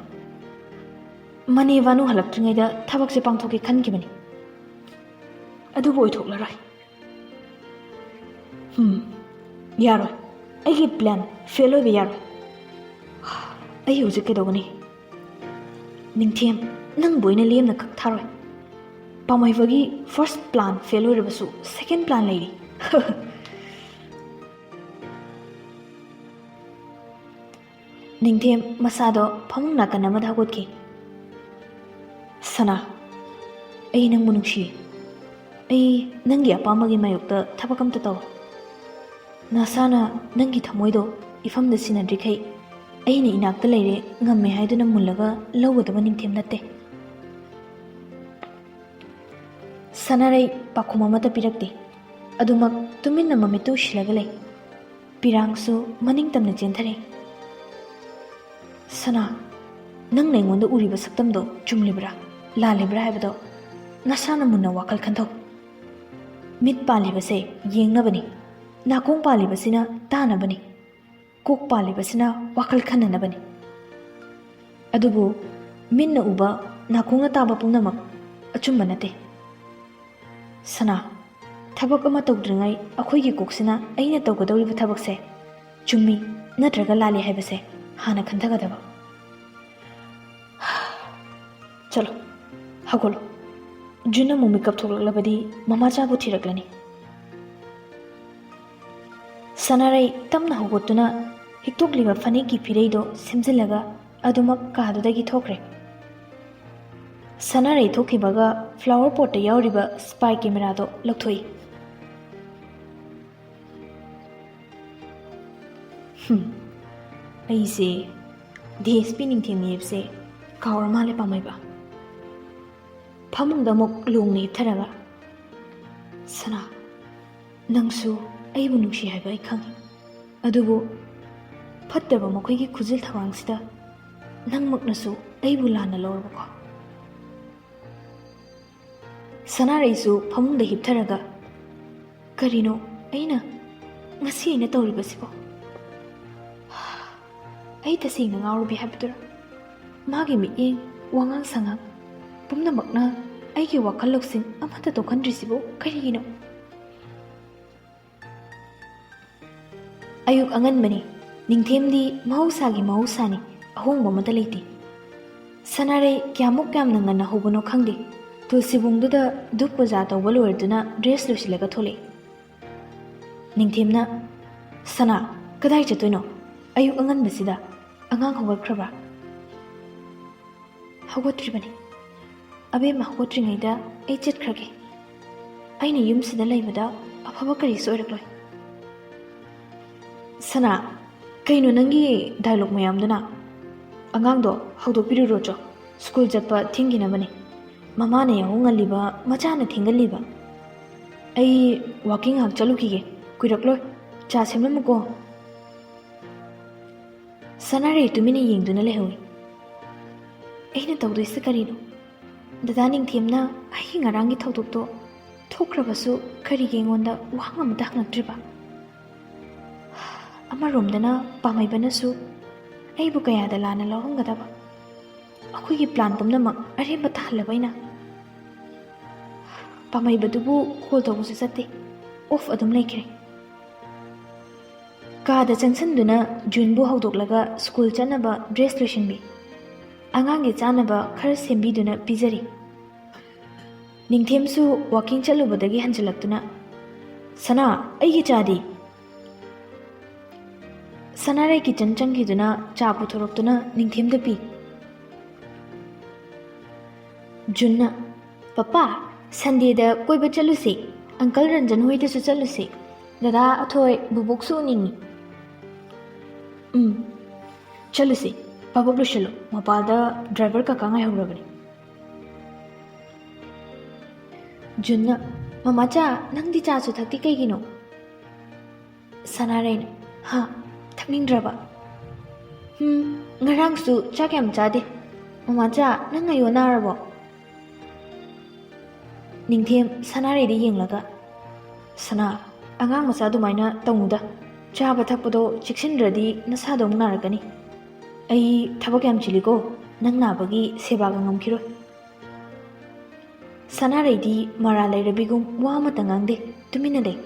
ꯃꯅꯦ ꯚꯥꯅꯨ ꯍꯜꯂꯛꯇ꯭ꯔꯤꯉꯩꯗ ꯊꯕꯛꯁꯦ ꯄꯥꯡꯊꯣꯛꯀꯦ ꯈꯟꯈꯤꯕꯅꯤ꯫ ꯑꯗꯨꯕꯨ ꯑꯣꯏꯊꯣꯛꯂꯔꯣꯏ꯫ ꯍꯝ, ꯌꯥꯔꯣꯏ꯫ ꯑꯩꯒꯤ plan fail ꯑꯣꯏꯕ ꯌꯥꯔꯣꯏ꯫ ꯑꯩ ꯍꯧꯖꯤꯛ ꯀꯩꯗꯧꯒꯅꯤ? ꯅꯤꯡꯊꯦꯝ, ꯅꯪꯕꯨ ꯑꯩꯅ ꯂꯦꯝꯅ ꯀꯛ ꯊꯥꯔꯣꯏ꯫ ꯄꯥꯝꯍꯩꯕꯒꯤ first plan fail ꯑꯣꯏꯔꯕꯁꯨ second plan ꯂꯩꯔꯤ꯫ ꯅꯤꯡꯊꯦꯝ ꯃꯁꯥꯗꯣ ꯐꯃꯨꯡ ꯅꯥꯀꯟ ꯑꯃꯗ ꯍꯧꯒꯠꯈꯤ꯫ "ꯁꯅꯥ, ꯑꯩ ꯅꯪꯕꯨ ꯅꯨꯡꯁꯤ꯫ ꯑꯩ ꯅꯪꯒꯤ ꯑꯄꯥꯝꯕꯒꯤ ꯃꯥꯌꯣꯛꯇ ꯊꯕꯛ ꯑꯝꯇ ꯇꯧ꯫ ꯅꯁꯥꯅ ꯅꯪꯒꯤ ꯊꯃꯣꯏꯗꯣ ꯏꯐꯝꯗ ꯁꯤꯟꯅꯗ꯭ꯔꯤꯈꯩ ꯑꯩꯅ ꯏꯅꯥꯛꯇ ꯂꯩꯔꯦ, ꯉꯝꯃꯦ ꯍꯥꯏꯗꯨꯅ ꯃꯨꯜꯂꯒ ꯂꯧꯒꯗꯕ ꯅꯤꯡꯊꯦꯝ ꯅꯠꯇꯦ"꯫ ꯁꯅꯥꯔꯩ ꯄꯥꯎꯈꯨꯝ ꯑꯃꯠꯇ ꯄꯤꯔꯛꯇꯦ꯫ ꯑꯗꯨꯃꯛ ꯇꯨꯃꯤꯟꯅ ꯃꯃꯤꯠꯇꯨ ꯎꯏꯁꯤꯜꯂꯒ ꯂꯩ꯫ ꯄꯤꯔꯥꯡꯁꯨ ꯃꯅꯤꯡ ꯇꯝꯅ ꯆꯦꯟꯊꯔꯦ꯫ "ꯁꯅꯥ, ꯅꯪꯅ ꯑꯩꯉꯣꯟꯗ ꯎꯔꯤꯕ ꯁꯛꯇꯝꯗꯣ ꯆꯨꯝꯂꯤꯕ꯭ꯔꯥ, ꯂꯥꯜꯂꯤꯕ꯭ꯔꯥ ꯍꯥꯏꯕꯗꯣ ꯅꯁꯥꯅ ꯃꯨꯟꯅ ꯋꯥꯈꯜ ꯈꯟꯊꯧ꯫ ꯃꯤꯠ ꯄꯥꯜꯂꯤꯕꯁꯦ ꯌꯦꯡꯅꯕꯅꯤ, ꯅꯥꯀꯣꯡ ꯄꯥꯜꯂꯤꯕꯁꯤꯅ ꯇꯥꯅꯕꯅꯤ, ꯀꯣꯛ ꯄꯥꯜꯂꯤꯕꯁꯤꯅ ꯋꯥꯈꯜ ꯈꯟꯅꯅꯕꯅꯤ꯫ ꯑꯗꯨꯕꯨ ꯃꯤꯠꯅ ꯎꯕ, ꯅꯥꯀꯣꯡꯅ ꯇꯥꯕ ꯄꯨꯝꯅꯃꯛ ꯑꯆꯨꯝꯕ ꯅꯠꯇꯦ꯫ ꯁꯅꯥ, ꯊꯕꯛ ꯑꯃ ꯇꯧꯗ꯭ꯔꯤꯉꯩ ꯑꯩꯈꯣꯏꯒꯤ ꯀꯣꯛꯁꯤꯅ ꯑꯩꯅ ꯇꯧꯒꯗꯧꯔꯤꯕ ꯊꯕꯛꯁꯦ ꯆꯨꯝꯃꯤ ꯅꯠꯇ꯭ꯔꯒ ꯂꯥꯜꯂꯤ ꯍꯥꯏꯕꯁꯦ ꯍꯥꯟꯅ ꯈꯟꯊꯒꯗꯕ"꯫ "ꯆꯠꯂꯣ, ꯍꯧꯒꯠꯂꯣ꯫ ꯖꯨꯟ ꯑꯃꯨꯛ ꯃꯤꯀꯞ ꯊꯣꯛꯂꯛꯂꯕꯗꯤ ꯃꯃꯥꯆꯥꯕꯨ ꯊꯤꯔꯛꯂꯅꯤ"꯫ ꯁꯅꯥꯔꯩ ꯇꯞꯅ ꯍꯧꯒꯠꯇꯨꯅ ꯍꯤꯛꯇꯣꯛꯂꯤꯕ ꯐꯅꯦꯛꯀꯤ ꯐꯤꯔꯩꯗꯣ ꯁꯦꯝꯖꯤꯜꯂꯒ ꯑꯗꯨꯃꯛ ꯀꯥꯗꯨꯗꯒꯤ ꯊꯣꯛꯈ꯭ꯔꯦ꯫ ꯁꯅꯥꯔꯩ ꯊꯣꯛꯈꯤꯕꯒ flower potꯇ ꯌꯥꯎꯔꯤꯕ spy cameraꯗꯣ ꯂꯧꯊꯣꯛꯏ꯫ ꯍꯨꯝ, ꯑꯩꯁꯦ DSP ꯅꯤꯡꯊꯦꯝ ꯌꯦꯞꯁꯦ ꯀꯥꯎꯔ ꯃꯥꯜꯂꯦ ꯄꯥꯝꯃꯩꯕ꯫ ꯐꯃꯨꯡꯗ ꯑꯃꯨꯛ ꯂꯣꯡꯅ ꯍꯤꯞꯊꯔꯒ, "ꯁꯅꯥ, ꯅꯪꯁꯨ ꯑꯩꯕꯨ ꯅꯨꯡꯁꯤ ꯍꯥꯏꯕ ꯑꯩ ꯈꯪꯏ꯫ ꯑꯗꯨꯕꯨ ꯐꯠꯇꯕ ꯃꯈꯣꯏꯒꯤ ꯈꯨꯖꯤꯜ ꯊꯧꯔꯥꯡꯁꯤꯗ ꯅꯪꯃꯛꯅꯁꯨ ꯑꯩꯕꯨ ꯂꯥꯟꯅ ꯂꯧꯔꯕꯀꯣ?" ꯁꯅꯥꯔꯩꯁꯨ ꯐꯃꯨꯡꯗ ꯍꯤꯞꯊꯔꯒ, "ꯀꯔꯤꯅꯣ ꯑꯩꯅ, ꯉꯁꯤ ꯑꯩꯅ ꯇꯧꯔꯤꯕꯁꯤꯕꯣ? ꯑꯩ ꯇꯁꯦꯡꯅ ꯉꯥꯎꯔꯕꯤ ꯍꯥꯏꯕꯗꯨꯔ? ꯃꯥꯒꯤ ꯃꯤꯠꯌꯦꯡ, ꯋꯥꯉꯥꯡ ꯁꯉꯥꯡ ꯄꯨꯝꯅꯃꯛꯅ ꯑꯩꯒꯤ ꯋꯥꯈꯜ ꯂꯧꯁꯤꯡ ꯑꯃꯠꯇ ꯇꯣꯛꯍꯟꯗ꯭ꯔꯤꯁꯤꯕꯨ ꯀꯔꯤꯒꯤꯅꯣ?" ꯑꯌꯨꯛ ꯑꯉꯟꯕꯅꯤ꯫ ꯅꯤꯡꯊꯦꯝꯗꯤ ꯃꯍꯧꯁꯥꯒꯤ ꯃꯍꯧꯁꯥꯅꯤ, ꯑꯍꯣꯡꯕ ꯑꯃꯠꯇ ꯂꯩꯇꯦ꯫ ꯁꯅꯥꯔꯩ ꯀꯌꯥꯃꯨꯛ ꯌꯥꯝꯅ ꯉꯟꯅ ꯍꯧꯕꯅꯣ ꯈꯪꯗꯦ, ꯇꯨꯜꯁꯤꯕꯣꯡꯗꯨꯗ ꯙꯨꯞ ꯄꯨꯖꯥ ꯇꯧꯕ ꯂꯣꯏꯔꯗꯨꯅ dress ꯂꯣꯏꯁꯤꯜꯂꯒ ꯊꯣꯛꯂꯛꯏ꯫ ꯅꯤꯡꯊꯦꯝꯅ, "ꯁꯅꯥ, ꯀꯗꯥꯏ ꯆꯠꯇꯣꯏꯅꯣ? ꯑꯌꯨꯛ ꯑꯉꯟꯕꯁꯤꯗ? ꯑꯉꯥꯡ ꯍꯧꯒꯠꯈ꯭ꯔꯕ꯭ꯔꯥ?" "ꯍꯧꯒꯠꯇ꯭ꯔꯤꯕꯅꯤ꯫ ꯑꯕꯦꯝꯃ ꯍꯧꯒꯠꯇ꯭ꯔꯤꯉꯩꯗ ꯑꯩ ꯆꯠꯈ꯭ꯔꯒꯦ꯫ ꯑꯩꯅ ꯌꯨꯝꯁꯤꯗ ꯂꯩꯕꯗ ꯑꯐꯕ ꯀꯔꯤꯁꯨ ꯑꯣꯏꯔꯛꯂꯣꯏ꯫" "ꯁꯅꯥ, ꯀꯩꯅꯣ ꯅꯪꯒꯤ dialogue ꯃꯌꯥꯝꯗꯨꯅ? ꯑꯉꯥꯡꯗꯣ ꯍꯧꯗꯣꯛꯄꯤꯔꯨꯔꯣ ꯆꯣ, school ꯆꯠꯄ ꯊꯦꯡꯈꯤꯅꯕꯅꯤ꯫ ꯃꯃꯥꯅ ꯌꯥꯍꯧ ꯉꯜꯂꯤꯕ, ꯃꯆꯥꯅ ꯊꯦꯡꯒꯜꯂꯤꯕ꯫ ꯑꯩ walking ꯉꯥꯏꯍꯥꯛ ꯆꯠꯂꯨꯈꯤꯒꯦ, ꯀꯨꯏꯔꯛꯂꯣꯏ꯫ ꯆꯥ ꯁꯦꯝꯂꯝꯃꯨꯀꯣ꯫" ꯁꯅꯥꯔꯩ ꯇꯨꯃꯤꯟꯅ ꯌꯦꯡꯗꯨꯅ ꯂꯩꯍꯧꯏ꯫ "ꯑꯩꯅ ꯇꯧꯗꯣꯏꯁꯤ ꯀꯔꯤꯅꯣ? ꯗꯗꯥ ꯅꯤꯡꯊꯦꯝꯅ ꯑꯩꯒꯤ ꯉꯔꯥꯡꯒꯤ ꯊꯧꯗꯣꯛꯇꯣ ꯊꯣꯛꯈ꯭ꯔꯕꯁꯨ ꯀꯔꯤꯒꯤ ꯑꯩꯉꯣꯟꯗ ꯋꯥꯍꯪ ꯑꯃꯇ ꯍꯪꯂꯛꯇ꯭ꯔꯤꯕ? ꯑꯃꯔꯣꯝꯗꯅ ꯄꯥꯝꯃꯩꯕꯅꯁꯨ ꯑꯩꯕꯨ ꯀꯌꯥꯗ ꯂꯥꯟꯅ ꯂꯧꯔꯝꯒꯗꯕ? ꯑꯩꯈꯣꯏꯒꯤ plan ꯄꯨꯝꯅꯃꯛ ꯑꯔꯦꯝꯕ ꯇꯥꯍꯜꯂꯕ ꯑꯩꯅ꯫ ꯄꯥꯝꯃꯩꯕꯗꯨꯕꯨ call ꯇꯧꯕꯁꯨ ꯆꯠꯇꯦ, off ꯑꯗꯨꯝ ꯂꯩꯈ꯭ꯔꯦ꯫" ꯀꯥꯗ ꯆꯪꯁꯤꯟꯗꯨꯅ ꯖꯨꯟꯕꯨ ꯍꯧꯗꯣꯛꯂꯒ school ꯆꯠꯅꯕ dress ꯂꯣꯏꯁꯤꯟꯕꯤ꯫ ꯑꯉꯥꯡꯒꯤ ꯆꯥꯅꯕ ꯈꯔ ꯁꯦꯝꯕꯤꯗꯨꯅ ꯄꯤꯖꯔꯤ꯫ ꯅꯤꯡꯊꯦꯝꯁꯨ walking ꯆꯠꯂꯨꯕꯗꯒꯤ ꯍꯟꯖꯤꯜꯂꯛꯇꯨꯅ, "ꯁꯅꯥ, ꯑꯩꯒꯤ ꯆꯥꯗꯤ?" ꯁꯅꯥꯔꯩ ꯀꯤꯆꯟ ꯆꯪꯈꯤꯗꯨꯅ ꯆꯥ ꯄꯨꯊꯣꯔꯛꯇꯨꯅ ꯅꯤꯡꯊꯦꯝꯗ ꯄꯤ꯫ ꯖꯨꯟꯅ, "ꯄꯄꯥ, ꯁꯟꯗꯦꯗ ꯀꯣꯏꯕ ꯆꯠꯂꯨꯁꯦ꯫ ꯑꯪꯀꯜ ꯔꯟꯖꯟ ꯍꯣꯏꯗꯁꯨ ꯆꯠꯂꯨꯁꯦ꯫ ꯗꯗꯥ ꯑꯊꯣꯏ, ꯕꯨꯕꯣꯛꯁꯨ ꯎꯅꯤꯡꯉꯤ꯫" "ꯎꯝ, ꯆꯠꯂꯨꯁꯦ꯫ ꯚꯥꯕꯣꯛ ꯂꯣꯏꯁꯜꯂꯨ, ꯃꯄꯥꯜꯗ ꯗ꯭ꯔꯥꯏꯚꯔ ꯀꯀꯥ ꯉꯥꯏꯍꯧꯔꯕꯅꯤ꯫" ꯖꯨꯟꯅ, "ꯃꯃꯥꯆꯥ, ꯅꯪꯗꯤ ꯆꯥꯁꯨ ꯊꯛꯇꯦ ꯀꯩꯒꯤꯅꯣ?" ꯁꯅꯥꯔꯩꯅ, "ꯍꯥ, ꯊꯛꯅꯤꯡꯗ꯭ꯔꯕ?" "ꯍꯨꯝ, ꯉꯔꯥꯡꯁꯨ ꯆꯥꯛ ꯌꯥꯝ ꯆꯥꯗꯦ꯫ ꯃꯃꯥꯆꯥ, ꯅꯪ ꯑꯌꯣ ꯅꯥꯔꯕꯣ?" ꯅꯤꯡꯊꯦꯝ ꯁꯅꯥꯔꯩꯗ ꯌꯦꯡꯂꯒ, "ꯁꯅꯥ, ꯑꯉꯥꯡ ꯃꯆꯥ ꯑꯗꯨꯃꯥꯏꯅ ꯇꯧꯅꯨꯗ꯫ ꯆꯥꯕ ꯊꯛꯄꯗꯣ ꯆꯦꯛꯁꯤꯟꯗ꯭ꯔꯗꯤ ꯅꯁꯥꯗꯣ ꯑꯃꯨꯛ ꯅꯥꯔꯛꯀꯅꯤ꯫ ꯑꯩ ꯊꯕꯛ ꯌꯥꯝ ꯆꯤꯜꯂꯤꯀꯣ, ꯅꯪ ꯅꯥꯕꯒꯤ ꯁꯦꯕꯥꯒ ꯉꯝꯈꯤꯔꯣꯏ꯫" ꯁꯅꯥꯔꯩꯗꯤ ꯃꯔꯥ ꯂꯩꯔꯕꯤꯒꯨꯝ ꯋꯥ ꯑꯃꯠꯇ ꯉꯥꯡꯗꯦ, ꯇꯨꯃꯤꯟꯅ ꯂꯩ꯫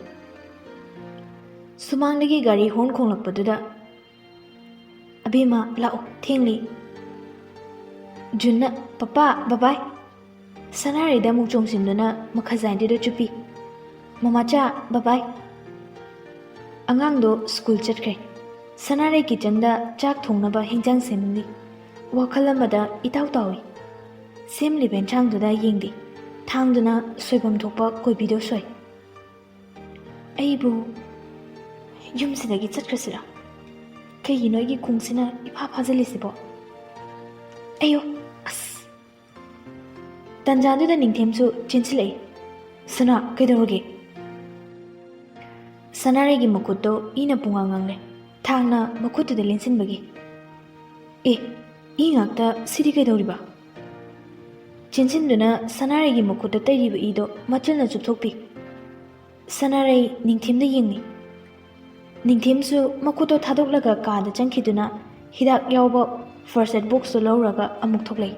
ꯁꯨꯃꯥꯡꯗꯒꯤ ꯒꯥꯔꯤ ꯍꯣꯔꯟ ꯈꯣꯡꯂꯛꯄꯗꯨꯗ, "ꯑꯕꯦꯝꯃ, ꯂꯥꯛꯑꯣ, ꯊꯦꯡꯂꯤ꯫" ꯖꯨꯟꯅ, "ꯄꯄꯥ, ꯕꯕꯥꯏ꯫" ꯁꯅꯥꯔꯩꯗ ꯑꯃꯨꯛ ꯆꯣꯡꯁꯤꯟꯗꯨꯅ ꯃꯈꯥꯖꯥꯏꯗꯨꯗ ꯆꯨꯞꯄꯤ꯫ "ꯃꯃꯥꯆꯥ, ꯕꯕꯥꯏ꯫" ꯑꯉꯥꯡꯗꯣ ꯁ꯭ꯀꯨꯜ ꯆꯠꯈ꯭ꯔꯦ꯫ ꯁꯅꯥꯔꯩ ꯀꯤꯆꯟꯗ ꯆꯥꯛ ꯊꯣꯡꯅꯕ ꯍꯤꯟꯖꯥꯡ ꯁꯦꯝꯂꯤ꯫ ꯋꯥꯈꯜ ꯑꯃꯗ ꯏꯇꯥꯎ ꯇꯥꯎꯏ꯫ ꯁꯦꯝꯂꯤꯕ ꯏꯟꯁꯥꯡꯗꯨꯗ ꯌꯦꯡꯗꯦ꯫ ꯊꯥꯡꯗꯨꯅ ꯁꯣꯏꯐꯝ ꯊꯣꯛꯄ ꯀꯣꯕꯤꯗꯣ ꯁꯣꯏ꯫ "ꯑꯩꯕꯨ ꯌꯨꯝꯁꯤꯗꯒꯤ ꯆꯠꯈ꯭ꯔꯁꯤꯔꯥ? ꯀꯩꯒꯤꯅꯣ ꯑꯩꯒꯤ ꯈꯣꯡꯁꯤꯅ ꯏꯐꯥ ꯐꯥꯖꯤꯜꯂꯤꯁꯤꯕꯣ? ꯑꯌꯣ, ꯑꯁ!" ꯇꯟꯖꯥꯗꯨꯗ ꯅꯤꯡꯊꯦꯝꯁꯨ ꯆꯦꯟꯁꯤꯜꯂꯛꯏ꯫ "ꯁꯅꯥ, ꯀꯩꯗꯧꯔꯒꯦ?" ꯁꯅꯥꯔꯩꯒꯤ ꯃꯈꯨꯠꯇꯣ ꯏꯅ ꯄꯨꯡꯉꯥꯡ ꯉꯥꯡꯂꯦ, ꯊꯥꯡꯅ ꯃꯈꯨꯠꯇꯨꯗ ꯂꯦꯟꯁꯤꯟꯕꯒꯤ꯫ "ꯑꯦ, ꯏ ꯉꯥꯛꯇ ꯁꯤꯗꯤ ꯀꯩꯗꯧꯔꯤꯕ?" ꯆꯦꯟꯁꯤꯟꯗꯨꯅ ꯁꯅꯥꯔꯩꯒꯤ ꯃꯈꯨꯠꯇ ꯇꯩꯔꯤꯕ ꯏꯗꯣ ꯃꯆꯤꯟꯅ ꯆꯨꯞꯊꯣꯛꯄꯤ꯫ ꯁꯅꯥꯔꯩ ꯅꯤꯡꯊꯦꯝꯗ ꯌꯦꯡꯉꯤ꯫ ꯅꯤꯡꯊꯦꯝꯁꯨ ꯃꯈꯨꯠꯇꯣ ꯊꯥꯗꯣꯛꯂꯒ ꯀꯥꯗ ꯆꯪꯈꯤꯗꯨꯅ ꯍꯤꯗꯥꯛ ꯌꯥꯎꯕ first aid boxꯇꯨ ꯂꯧꯔꯒ ꯑꯃꯨꯛ ꯊꯣꯛꯂꯛꯏ꯫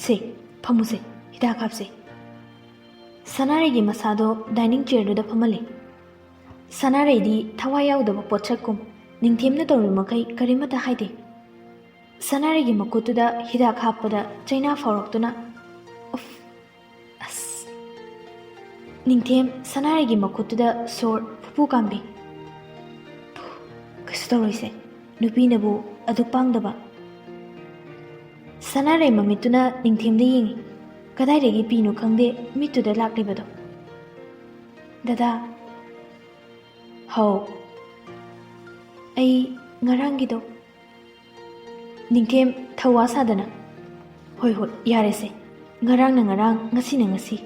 "ꯁꯦ, ꯐꯝꯃꯨꯁꯦ, ꯍꯤꯗꯥꯛ ꯍꯥꯞꯁꯦ꯫" ꯁꯅꯥꯔꯩꯒꯤ ꯃꯁꯥꯗꯣ dining chairꯗꯨꯗ ꯐꯝꯍꯜꯂꯤ꯫ ꯁꯅꯥꯔꯩꯗꯤ ꯊꯋꯥꯏ ꯌꯥꯎꯗꯕ ꯄꯣꯠꯁꯛꯀꯨꯝ ꯅꯤꯡꯊꯦꯝꯅ ꯇꯧꯔꯤ ꯃꯈꯩ ꯀꯔꯤꯃꯠꯇ ꯍꯥꯏꯗꯦ꯫ ꯁꯅꯥꯔꯩꯒꯤ ꯃꯈꯨꯠꯇꯨꯗ ꯍꯤꯗꯥꯛ ꯍꯥꯞꯄꯗ ꯆꯩꯅꯥ ꯐꯥꯎꯔꯛꯇꯨꯅ, "ꯎꯐ, ꯑꯁ!" ꯅꯤꯡꯊꯦꯝ ꯁꯅꯥꯔꯩꯒꯤ ꯃꯈꯨꯠꯇꯨꯗ ꯁꯣꯔ ꯐꯨꯐꯨ ꯀꯥꯝꯕꯤ꯫ ꯀꯩꯁꯨ ꯇꯧꯔꯣꯏꯁꯦ, ꯅꯨꯄꯤꯅꯕꯨ ꯑꯗꯨꯛ ꯄꯥꯡꯗꯕ꯫ ꯁꯅꯥꯔꯩ ꯃꯃꯤꯠꯇꯨꯅ ꯅꯤꯡꯊꯦꯝꯗ ꯌꯦꯡꯉꯤ꯫ ꯀꯗꯥꯏꯗꯒꯤ ꯄꯤꯅꯣ ꯈꯪꯗꯦ ꯃꯤꯠꯇꯨꯗ ꯂꯥꯛꯂꯤꯕꯗꯣ꯫ "ꯗꯗꯥ꯫" "ꯍꯥꯎ꯫" "ꯑꯩ ꯉꯔꯥꯡꯒꯤꯗꯣ꯫" ꯅꯤꯡꯊꯦꯝ ꯊꯧꯋꯥ ꯁꯥꯗꯅ, "ꯍꯣꯏ, ꯍꯣꯏ, ꯌꯥꯔꯦꯁꯦ꯫ ꯉꯔꯥꯡꯅ ꯉꯔꯥꯡ, ꯉꯁꯤꯅ ꯉꯁꯤ꯫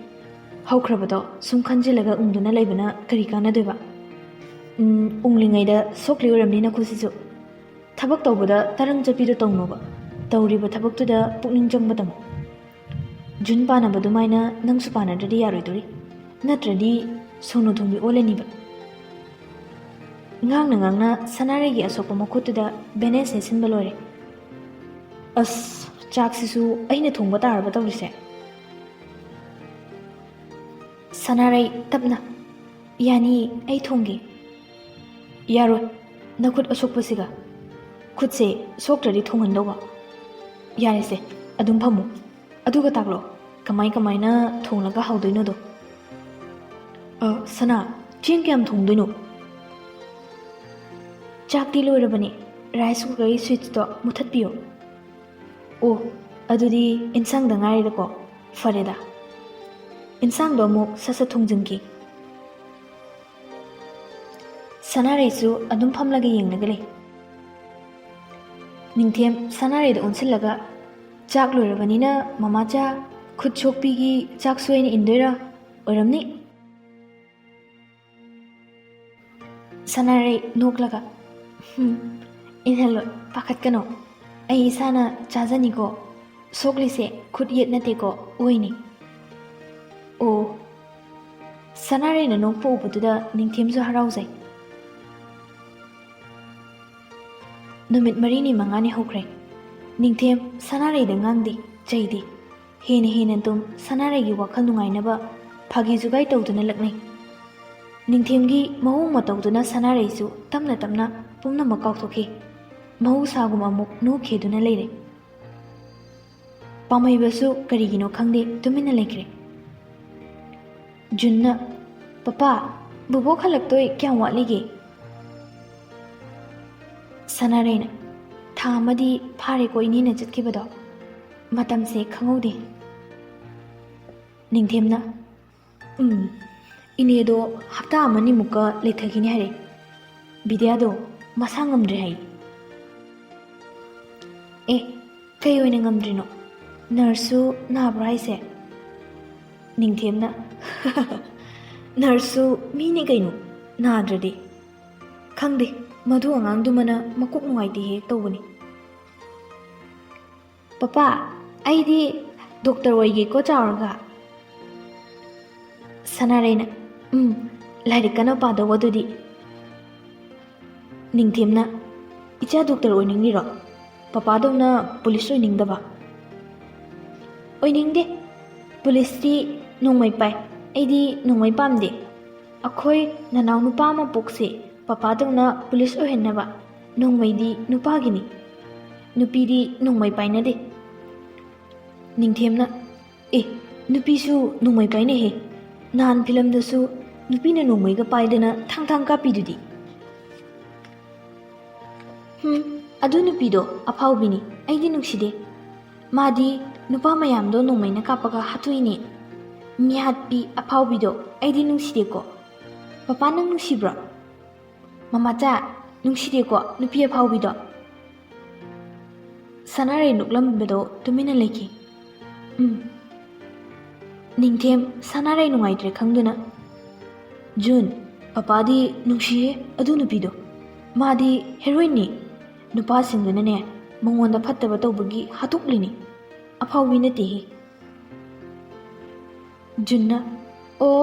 ꯍꯧꯈ꯭ꯔꯕꯗꯣ ꯁꯨꯝ ꯈꯟꯖꯤꯜꯂꯒ ꯎꯪꯗꯨꯅ ꯂꯩꯕꯅ ꯀꯔꯤ ꯀꯥꯟꯅꯗꯣꯏꯕ? ꯎꯝ, ꯎꯪꯂꯤꯉꯩꯗ ꯁꯣꯛꯂꯤ ꯑꯣꯏꯔꯝꯅꯤ ꯅꯈꯨꯠꯁꯤꯁꯨ꯫ ꯊꯕꯛ ꯇꯧꯕꯗ ꯇꯔꯪ ꯆꯠꯄꯤꯗꯣ ꯇꯧꯅꯣꯕ꯫ ꯇꯧꯔꯤꯕ ꯊꯕꯛꯇꯨꯗ ꯄꯨꯛꯅꯤꯡ ꯆꯪꯕ ꯇꯝꯃꯨ꯫ ꯖꯨꯟ ꯄꯥꯟꯅꯕ ꯑꯗꯨꯃꯥꯏꯅ ꯅꯪꯁꯨ ꯄꯥꯟꯅꯗ꯭ꯔꯗꯤ ꯌꯥꯔꯣꯏꯗꯣꯔꯤ꯫ ꯅꯠꯇ꯭ꯔꯗꯤ ꯁꯣꯅꯨ ꯊꯣꯡꯕꯤ ꯑꯣꯜꯂꯅꯤꯕ꯫" ꯉꯥꯡꯅ ꯉꯥꯡꯅ ꯁꯅꯥꯔꯩꯒꯤ ꯑꯁꯣꯛꯄ ꯃꯈꯨꯠꯇꯨꯗ ꯕꯦꯟꯗꯦꯖ ꯌꯦꯠꯁꯤꯟꯕ ꯂꯣꯏꯔꯦ꯫ "ꯑꯁ, ꯆꯥꯛꯁꯤꯁꯨ ꯑꯩꯅ ꯊꯣꯡꯕ ꯇꯥꯔꯕ ꯇꯧꯔꯤꯁꯦ?" ꯁꯅꯥꯔꯩ ꯇꯞꯅ, "ꯌꯥꯅꯤ, ꯑꯩ ꯊꯣꯡꯒꯦ꯫" "ꯌꯥꯔꯣꯏ, ꯅꯈꯨꯠ ꯑꯁꯣꯛꯄꯁꯤꯒ꯫ ꯈꯨꯠꯁꯦ ꯁꯣꯛꯇ꯭ꯔꯗꯤ ꯊꯣꯡꯍꯟꯗꯧꯕ꯫ ꯌꯥꯔꯦꯁꯦ, ꯑꯗꯨꯝ ꯐꯝꯃꯨ꯫ ꯑꯗꯨꯒ ꯇꯥꯛꯂꯣ, ꯀꯃꯥꯏ ꯀꯃꯥꯏꯅ ꯊꯣꯡꯂꯒ ꯍꯥꯎꯗꯣꯏꯅꯣꯗꯣ꯫" "ꯑ, ꯁꯅꯥ, ꯆꯦꯡ ꯀꯌꯥꯝ ꯊꯣꯡꯗꯣꯏꯅꯣ?" "ꯆꯥꯛꯇꯤ ꯂꯣꯏꯔꯕꯅꯤ, ꯔꯥꯏꯁ ꯀꯨꯀꯔꯒꯤ ꯁ꯭ꯋꯤꯠꯆꯇꯣ ꯃꯨꯊꯠꯄꯤꯌꯨ꯫" "ꯑꯣ, ꯑꯗꯨꯗꯤ ꯏꯟꯁꯥꯡꯗ ꯉꯥꯏꯔꯦꯗꯀꯣ꯫ ꯐꯔꯦꯗ, ꯏꯟꯁꯥꯡꯗꯣ ꯑꯃꯨꯛ ꯁꯠ ꯁꯠ ꯊꯣꯡꯖꯤꯟꯈꯤ꯫" ꯁꯅꯥꯔꯩꯁꯨ ꯑꯗꯨꯝ ꯐꯝꯂꯒ ꯌꯦꯡꯂꯒ ꯂꯩ꯫ ꯅꯤꯡꯊꯦꯝ ꯁꯅꯥꯔꯩꯗ ꯑꯣꯟꯁꯤꯜꯂꯒ, "ꯆꯥꯛ ꯂꯣꯏꯔꯕꯅꯤꯅ ꯃꯃꯥꯆꯥ ꯈꯨꯠ ꯁꯣꯛꯄꯤꯒꯤ ꯆꯥꯛꯁꯨ ꯑꯩꯅ ꯏꯟꯗꯣꯏꯔꯥ? ꯑꯣꯏꯔꯝꯅꯤ꯫" ꯁꯅꯥꯔꯩ ꯅꯣꯛꯂꯒ, "ꯍꯨꯝ, ꯏꯟꯍꯜꯂꯣꯏ, ꯄꯥꯈꯠꯀꯅꯣ꯫ ꯑꯩ ꯏꯁꯥꯅ ꯆꯥꯖꯅꯤꯀꯣ꯫ ꯁꯣꯛꯂꯤꯁꯦ ꯈꯨꯠ ꯌꯦꯠ ꯅꯠꯇꯦꯀꯣ, ꯑꯣꯏꯅꯤ꯫" ꯑꯣ꯫ ꯁꯅꯥꯔꯩꯅ ꯅꯣꯛꯄ ꯎꯕꯗꯨꯗ ꯅꯤꯡꯊꯦꯝꯁꯨ ꯍꯔꯥꯎꯖꯩ꯫ ꯅꯨꯃꯤꯠ ꯃꯔꯤꯅꯤ ꯃꯉꯥꯅꯤ ꯍꯧꯈ꯭ꯔꯦ꯫ ꯅꯤꯡꯊꯦꯝ ꯁꯅꯥꯔꯩꯗ ꯉꯥꯡꯗꯦ, ꯆꯩꯗꯦ꯫ ꯍꯦꯟꯅ ꯍꯦꯟꯅ ꯑꯗꯨꯝ ꯁꯅꯥꯔꯩꯒꯤ ꯋꯥꯈꯜ ꯅꯨꯡꯉꯥꯏꯅꯕ ꯐꯥꯒꯤ ꯖꯨꯒꯥꯏ ꯇꯧꯗꯨꯅ ꯂꯛꯅꯩ꯫ ꯅꯤꯡꯊꯦꯝꯒꯤ ꯃꯑꯣꯡ ꯃꯇꯧꯗꯨꯅ ꯁꯅꯥꯔꯩꯁꯨ ꯇꯞꯅ ꯇꯞꯅ ꯄꯨꯝꯅꯃꯛ ꯀꯥꯎꯊꯣꯛꯈꯤ꯫ ꯃꯍꯧꯁꯥꯒꯨꯝ ꯑꯃꯨꯛ ꯅꯣꯛꯈꯤꯗꯨꯅ ꯂꯩꯔꯦ꯫ ꯄꯥꯝꯍꯩꯕꯁꯨ ꯀꯔꯤꯒꯤꯅꯣ ꯈꯪꯗꯦ ꯇꯨꯃꯤꯟꯅ ꯂꯩꯈ꯭ꯔꯦ꯫ ꯖꯨꯟꯅ, "ꯄꯄꯥ, ꯕꯣꯕꯣꯛ ꯍꯜꯂꯛꯇꯣꯏ ꯀꯌꯥꯝ ꯋꯥꯠꯂꯤꯒꯦ?" ꯁꯅꯥꯔꯩꯅ, "ꯊꯥ ꯑꯃꯗꯤ ꯐꯥꯔꯦꯀꯣ ꯏꯅꯦꯅ ꯆꯠꯈꯤꯕꯗꯣ꯫ ꯃꯇꯝꯁꯦ ꯈꯪꯍꯧꯗꯦ꯫" ꯅꯤꯡꯊꯦꯝꯅ, "ꯎꯝ, ꯏꯅꯦꯗꯣ ꯍꯞꯇꯥ ꯑꯃꯅꯤꯃꯨꯛꯀ ꯂꯩꯊꯈꯤꯅꯤ ꯍꯥꯏꯔꯦ꯫ ꯕꯤꯗ꯭ꯌꯥꯗꯣ ꯃꯁꯥ ꯉꯝꯗ꯭ꯔꯦ ꯍꯥꯏ꯫" "ꯑꯦ, ꯀꯩ ꯑꯣꯏꯅ ꯉꯝꯗ꯭ꯔꯤꯅꯣ? ꯅꯔꯁꯁꯨ ꯅꯥꯕ꯭ꯔꯣ ꯍꯥꯏꯁꯦ?" ꯅꯤꯡꯊꯦꯝꯅ, "ꯅꯔꯁꯁꯨ ꯃꯤꯅꯤ ꯀꯩꯅꯣ, ꯅꯥꯗ꯭ꯔꯗꯤ꯫ ꯈꯪꯗꯦ, ꯃꯗꯨ ꯑꯉꯥꯡꯗꯨꯃꯅ ꯃꯀꯣꯛ ꯅꯨꯡꯉꯥꯏꯇꯦ ꯍꯦꯛ ꯇꯧꯕꯅꯤ꯫" "ꯄꯄꯥ, ꯑꯩꯗꯤ ꯗꯣꯛꯇꯔ ꯑꯣꯏꯒꯦꯀꯣ ꯆꯥꯎꯔꯒ꯫" ꯁꯅꯥꯔꯩꯅ, "ꯎꯝ, ꯂꯥꯏꯔꯤꯛ ꯀꯟꯅ ꯄꯥꯗꯧꯕ ꯑꯗꯨꯗꯤ꯫" ꯅꯤꯡꯊꯦꯝꯅ, "ꯏꯆꯥ ꯗꯣꯛꯇꯔ ꯑꯣꯏꯅꯤꯡꯉꯤꯔꯣ? ꯄꯄꯥꯗꯧꯅ ꯄꯨꯂꯤꯁ ꯑꯣꯏꯅꯤꯡꯗꯕ?" "ꯑꯣꯏꯅꯤꯡꯗꯦ꯫ ꯄꯨꯂꯤꯁꯇꯤ ꯅꯣꯡꯃꯩ ꯄꯥꯏ, ꯑꯩꯗꯤ ꯅꯣꯡꯃꯩ ꯄꯥꯝꯗꯦ꯫ ꯑꯩꯈꯣꯏ ꯅꯅꯥꯎ ꯅꯨꯄꯥ ꯑꯃ ꯄꯣꯛꯁꯦ, ꯄꯄꯥꯗꯧꯅ ꯄꯨꯂꯤꯁ ꯑꯣꯏꯍꯟꯅꯕ꯫ ꯅꯣꯡꯃꯩꯗꯤ ꯅꯨꯄꯥꯒꯤꯅꯤ, ꯅꯨꯄꯤꯗꯤ ꯅꯣꯡꯃꯩ ꯄꯥꯏꯅꯗꯦ꯫" ꯅꯤꯡꯊꯦꯝꯅ, "ꯑꯦ, ꯅꯨꯄꯤꯁꯨ ꯅꯣꯡꯃꯩ ꯄꯥꯏꯅꯩꯍꯦ꯫ ꯅꯍꯥꯟ ꯐꯤꯂꯝꯗꯁꯨ ꯅꯨꯄꯤꯅ ꯅꯣꯡꯃꯩꯒ ꯄꯥꯏꯗꯅ ꯊꯥꯡ ꯊꯥꯡ ꯀꯥꯞꯄꯤꯗꯨꯗꯤ꯫" "ꯍꯨꯝ, ꯑꯗꯨ ꯅꯨꯄꯤꯗꯣ ꯑꯐꯥꯎꯕꯤꯅꯤ, ꯑꯩꯗꯤ ꯅꯨꯡꯁꯤꯗꯦ꯫ ꯃꯥꯗꯤ ꯅꯨꯄꯥ ꯃꯌꯥꯝꯗꯣ ꯅꯣꯡꯃꯩꯅ ꯀꯥꯞꯄꯒ ꯍꯥꯠꯇꯣꯛꯏꯅꯦ꯫ ꯃꯤꯍꯥꯠꯄꯤ ꯑꯐꯥꯎꯕꯤꯗꯣ ꯑꯩꯗꯤ ꯅꯨꯡꯁꯤꯗꯦꯀꯣ꯫ ꯄꯄꯥ, ꯅꯪ ꯅꯨꯡꯁꯤꯕ꯭ꯔꯣ? ꯃꯃꯥꯆꯥ, ꯅꯨꯡꯁꯤꯗꯦꯀꯣ ꯅꯨꯄꯤ ꯑꯐꯥꯎꯕꯤꯗꯣ?" ꯁꯅꯥꯔꯩ ꯅꯣꯛꯂꯝꯕꯗꯣ ꯇꯨꯃꯤꯟꯅ ꯂꯩꯈꯤ꯫ "ꯎꯝ꯫" ꯅꯤꯡꯊꯦꯝ ꯁꯅꯥꯔꯩ ꯅꯨꯡꯉꯥꯏꯇ꯭ꯔꯦ ꯈꯪꯗꯨꯅ, "ꯖꯨꯟ, ꯄꯄꯥꯗꯤ ꯅꯨꯡꯁꯤꯌꯦ ꯑꯗꯨ ꯅꯨꯄꯤꯗꯣ꯫ ꯃꯥꯗꯤ ꯍꯦꯔꯣꯏꯟꯅꯤ꯫ ꯅꯨꯄꯥꯁꯤꯡꯗꯨꯅꯅꯦ, ꯃꯉꯣꯟꯗ ꯐꯠꯇꯕ ꯇꯧꯕꯒꯤ ꯍꯥꯠꯇꯣꯛꯂꯤꯅꯤ꯫ ꯑꯐꯥꯎꯕꯤ ꯅꯠꯇꯦꯍꯦ꯫" ꯖꯨꯟꯅ, "ꯑꯣ,